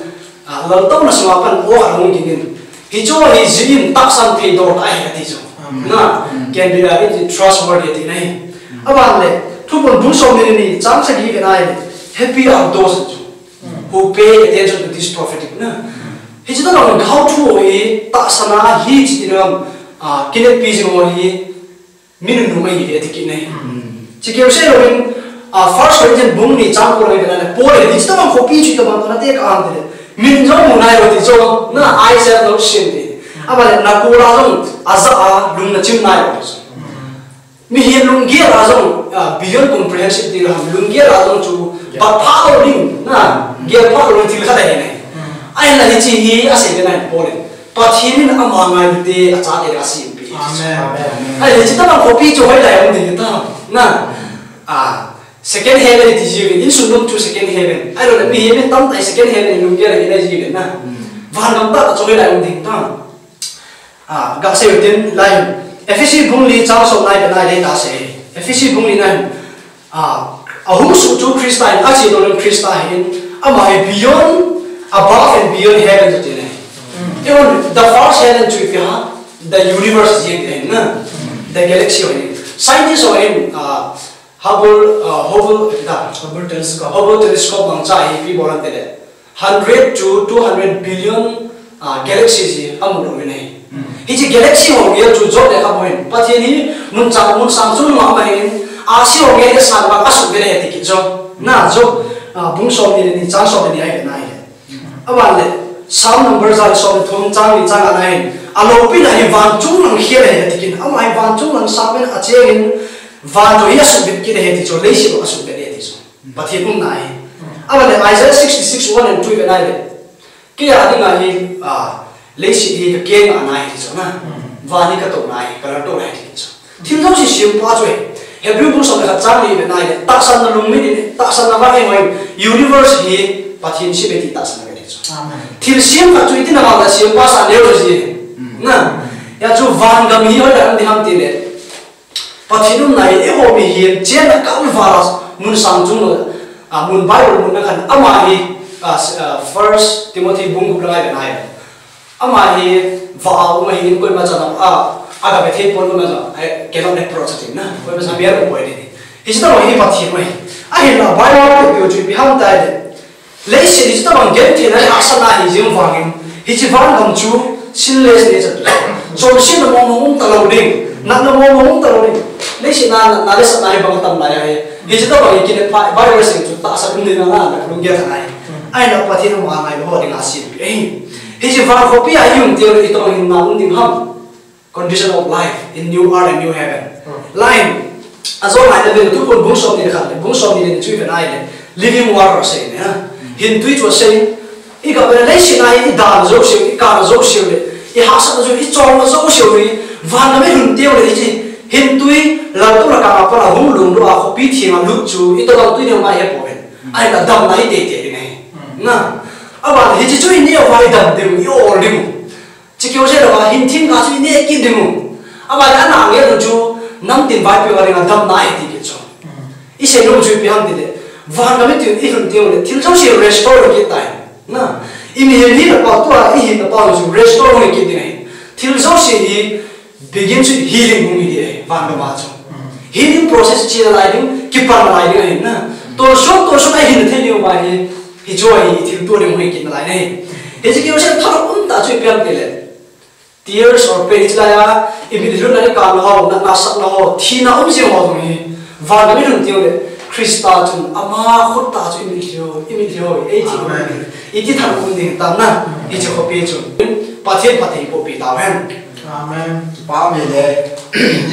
ah, laltouna sunga pat in, o khat hung ding in. Hiche hi jin tahsan thei dol tah ahi ati chu. Amen. Na, mm, can be, uh, it is trustworthy ati na hi. Mm. Aban le, Thuphon bung somni le ni, chang sagi vet a hile, happy are those chu. Mm. Who pay attention to this prophetic, na. Mm. Hiche tobang gaothu hi, tahsan a hi chi ti ram, ah, kineppi jing ho hi, mi nunung ahi ve ti kit na hi. Mm. Chikeu sei louvin, ah, First Corinthians bung ni chang ko le vet a hile, Paul in hiche tobang khopi chu tobang kona te ka ang te le. Min jong mu nai lo ti chu, na Isaiah lo sim ti. Aban le na kula jong, aja a, lung na chim nai lo ti chu. Mm. Mihem lunggel a jong, ah, beyond comprehensive ti la ham, lunggel a jong chu, yeah, bat pha lo ding, na, gel pha lo ding thil khat ahi na hi. Mm. Ahinla hiche hi, asei te na hi Paul in. Pathen in ama ngailute, achate le asempi. Amen. Amen. Ahile hiche tobang khopi chu hoilai a um ding ham, na. Ah, second heaven ti ji ve, insunnom chu second heaven. Ahilou le mihem tamtah second heaven lunggel a ina ji ve na. Mm. Van gam tah chu hoilai a um ding ham. Ah, gasei u tin lai. Ephesi bung li chang som nai pen nai le ta sei. Ephesi bung li nai. Ah, ahung suh chu Christa ahin, ache doh jong Christa ahin, ama hi beyond, above and beyond heaven chu ti le. Mm. Even the first heaven chu ipi ham, the universe ji ti le na. Mm. The galaxy ho hi. Scientist ho hin, ah, Hubble, ah, Hubble, ipi ta? Hubble telescope. Hubble telescope mangcha hi ipi bol ham ti le. Hundred to two hundred billion, ah, galaxies hi amu lou ahi. Mm. Hiche galaxy ho ngel chu Job lekhabu hin, Pathen hi mun chang, mun sang chungnung a um ahin, ahsi ho ngel hi asan bang asuhbeh ahi ti kit chu. Na Job, ah, bung somni le ni chang somni le ni ahi na ahi. Mm. Aban le, Psalm number ja le somthum chang ni chang nga na hin, aloupina hi van chunglang khel ahi ti kit, ama hi van chunglang sangpen achengin, van chu hi asuhbeh kit ahi ti chu, leiset asuhbeh ahi ti chu. Pathen umna ahi. Aban le Isaiah sixty-six one and two i vet a hile. Kei a dinga hi, ah, leiset hi kakeng ngahna ahi ti chu na. Mm. Van hi katouna ahi, kalaltouna ahi ti chu. Thil jouse sempa chu ahi. Hebrew bung som le khat chang li i vet a hile. Tahsanna lungmin in, tahsanna vang in, universe hi Pathen sem ahi ti tahsanna ahi ti chu. Amen. Thil sem khat chu iti na vang le sempa sah leu ji. Mm. Na. Hijeh chun van gam hi hoilai a um ding ham ti le. Pathen umna hi eiho mihem chenna kalval a mun sang chungnung, ah, mun Bible mun na khan ama hi, ah, s-, ah, First Timothy bung gup le nga i vet a hile. Ama hi vah a um ahin koima chan a, ah, aga ve thei pon koima chan, eh, cannot approach ati na, koima chan bia um poi ti. Hiche tobang hi Pathen ahi. Ahinla Bible a ipi ipi chu ipi ham ti le. Leiset hi chutobang gentheina le hahsatna ahi jeng vangin, hiche van gam chu sinless nature. Chonsetna mong mong um talou ding, natna mong mong um talou ding. Leiset a natna le satna hi bang tam lai ahi. Hiche tobang hi kinep pha, Bible seichu tahsan um ding na, na lunggel tha nai. Ahinla Pathen ama ngailu ho dinga asempi ahi. Hiche van khopi a i um teng le itobang hinna um ding ham. Condition of life in new earth and new heaven. Hmm. Line. Ajo ngai le Thuphon bung somni le khat le, bung somni le ni chu i vet a hile, living water asei ne, ha. Hmm. Hintui chu asei. I ga vet le leiset a hi i dan jouse, i kan jouse le, i hahsatna jouse, i cholna jouse le, van gam i lhun teng le hiche hintui, laltouna kang a pat a hung lhung lou a khopi theng a lut chu, itobang tui neo ngai he poi. Hmm. Ahinla damna hi teitei ding ahi. Hmm. Na. Aban hiche chu i neo uva i dam ding, i ol ding. Chikeu jeh a hin thim kha chu i neh kit ding u. Aban le ana ngel u chu namtin vaipoh a dinga damna ahi ti kit chu. Mm. Isei nom chu ipi ham tile, vangam iti i lhun teng le, thil jouse restore kit tai. Na, i mihem hina pa tua, i hinna pa chu restore hung kit ding ahi. Thil jouse hi begin chu healing hung hi ding ahi, vangam a chu. Healing process chu nalai ding, kipan nalai ding ahi na. Tonsot, tonsot a hinna thei ding uva hi, hiche hi i thilto ding hung kit nalai ahi. Hiche kilosen thanop umtah chu ipi ham tile, tears or pain, hiche laiya, i mitlhi lhunna, i kamna ho, natna sakna ho, thina um jing ho jong hi, vangam i lhun teng le, Christa chun ama khut tah chu i mitlhi ho, i mitlhi ho, ei thi ho, iti thanop um ding tam na, hiche khopi chu. Pathen phatthei eiboh peh tauhen. Amen. Kipa um e le,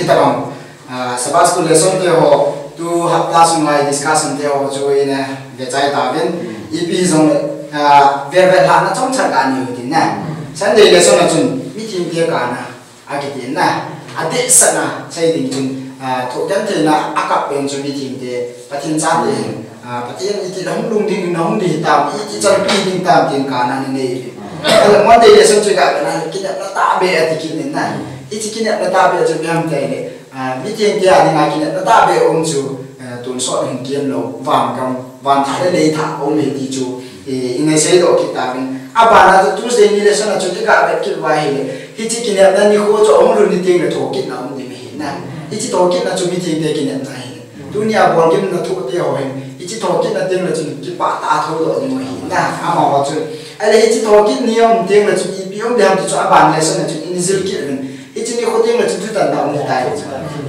itobang, ah, Sabbath school lesson te ho, tu hapta sunga i discussion te ho chu ina vechai tauvin. Ipi hijongle, ah, velvel lhahna chomcha kanei u tin na. Sunday lesson a chun, mithengte kana, akiti na. Adehset na, sei ding chun, ah, thohgentheina akap pen chu mithengte, Pathen chate hin, ah, Pathen iti le hung lhung ding, na hung ding hitam, iti chan pi ding tam tin kana nei u. Ahile Monday lesson chu iga vetna, kinepna tahbeh ati kit in na. Hiche kinepna tahbeh chu ipi ham tile, ah, mithengte a dinga kinepna tahbeh um chu, ah, tonsot hin kem lou, vangam, vanthah le leithah um e ti chu, eh, ina seidoh kit tauvin. Abana chu Tuesday ni lesson a chu iga vet kit uva ahile, hiche kinepna nikho chu ahung lhun ni teng le thokitna um ding ahi na. Hiche thokitna chu mithengte kinepna ahi. Tunia bol gimna thoh te ho hin, hiche thokitna teng le chun kipah tah a thoudoh ding u ahi na, amaho chun. Ahile hiche thokit ni aum teng le chun ipi um ding ham ti chu aban lesson a chun ina jil kit uvin. Hiche nikho teng le chun thutanna um ding tai.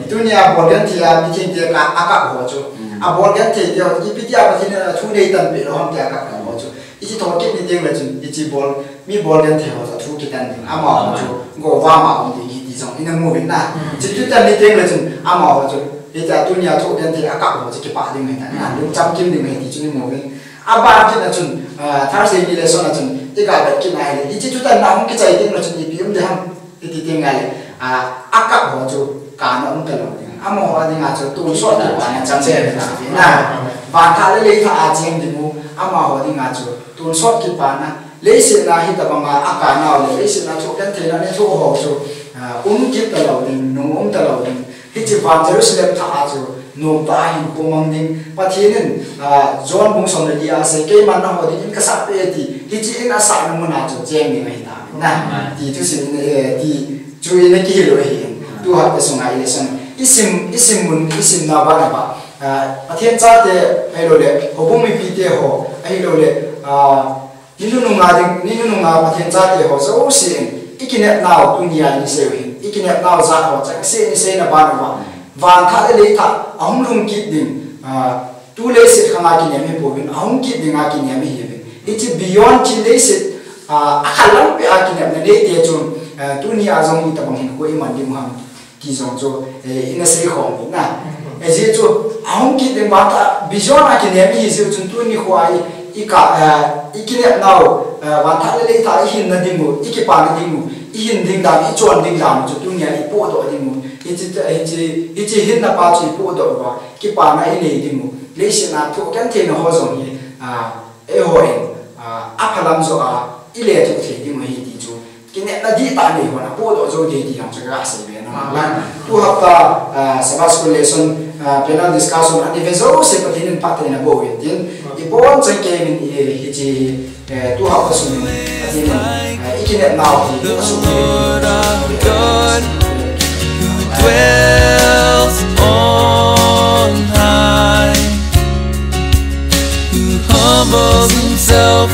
Tunia bol genthei a mithengte ka, akap ho chu. Abol genthei te ho, ipi tia Pathen in athu nei tan peh lou ham tia akap ho chu. Hiche thokit ni teng le chun, hiche bol, mi bol genthei ho chu athu kitan ding, amaho chu, go vama um ding ahi ti jong ina mu uvin na. Hiche thutan ni teng le chun, amaho chu, hitia tunia thu genthei akap ho chu kipah ding ahi tan na, lungcham kim ding ahi ti chu ina mu uvin. Aban kit na chun, ah, Thursday ni lesson a chun, iga vet kit na ahile, hiche thutanna hung kichai teng le chun, ipi um ding ham. Iti teng le, ah, akap ho chu kana um talou ding. Amaho dinga chu tonsot kipana chang ding na. Vanthah le leithah a cheng ding u, amaho dinga chu tonsot kipana. Leiset a hitabanga akana u le, leiset a thohgentheina nei thoh ho chu, ah, um kit talou ding, nung um talou ding. Hiche van Jerusalem thah a chu, nomtah a hinkho mang ding. Pathen in, ah, John bung som le li a asei, keiman naho dingin kasah peh e ti. Hiche in asahna mun a chu cheng ding ahi tai. Na, ti thusim, eh, ti chu ina kihil u ahi. Tu hapta sunga i lesson. Isim, isim mun, isim na bana ba. Ah, Pathen chate, ahilou le, houbung mipite ho, ahilou le, ah, Ni nunung a ding, ni nunung a Pathen chate ho jouse in, i kinepnau tunia i sei u hin, i kinepnau jat ho, chang se ni seina ban uva. Vanthah le leithah, ahung lhung kit ding, ah, tu leiset khang a kinem hi pouvin, ahung kit ding a kinem hi uvin. Hiche beyond hiche leiset, ah, akhalam peh a kinepna neite chun, ah, tunia jong itabang hinkho iman ding u ham. Ti jong chu, eh, ina sei khom u na. Eh, ajeh chu, ahung kit ding vanthah, beyond a kinem ihi jeh chun tuni khoa i, i ka, eh, i kinepnau, eh, vanthah le leithah i hinna ding u, i kipana ding u, i hin ding dan, i chon ding dan chu tunia i pohdoh ding u. Hiche, hiche, hiche hinna pa chu i pohdoh uva, kipana i nei ding u. Leiset a thohgentheina ho jong hi, ah, eiho in, ah, aphalam joh a, i lethuh thei ding u ahi ti chu. Kinepna dihtah nei hon apohdoh jou ding ti jong chu kasei be nom e. Tu hapta, ah, Sabbath School lesson, ah, panel discussion ani ve jouse Pathen in phatthei naboh uvin tin. Ibonchauva keimin i, hiche, eh, tu hapta sung in Pathen in, eh, i kinepnau hi asuh dwells on high, who humbles himself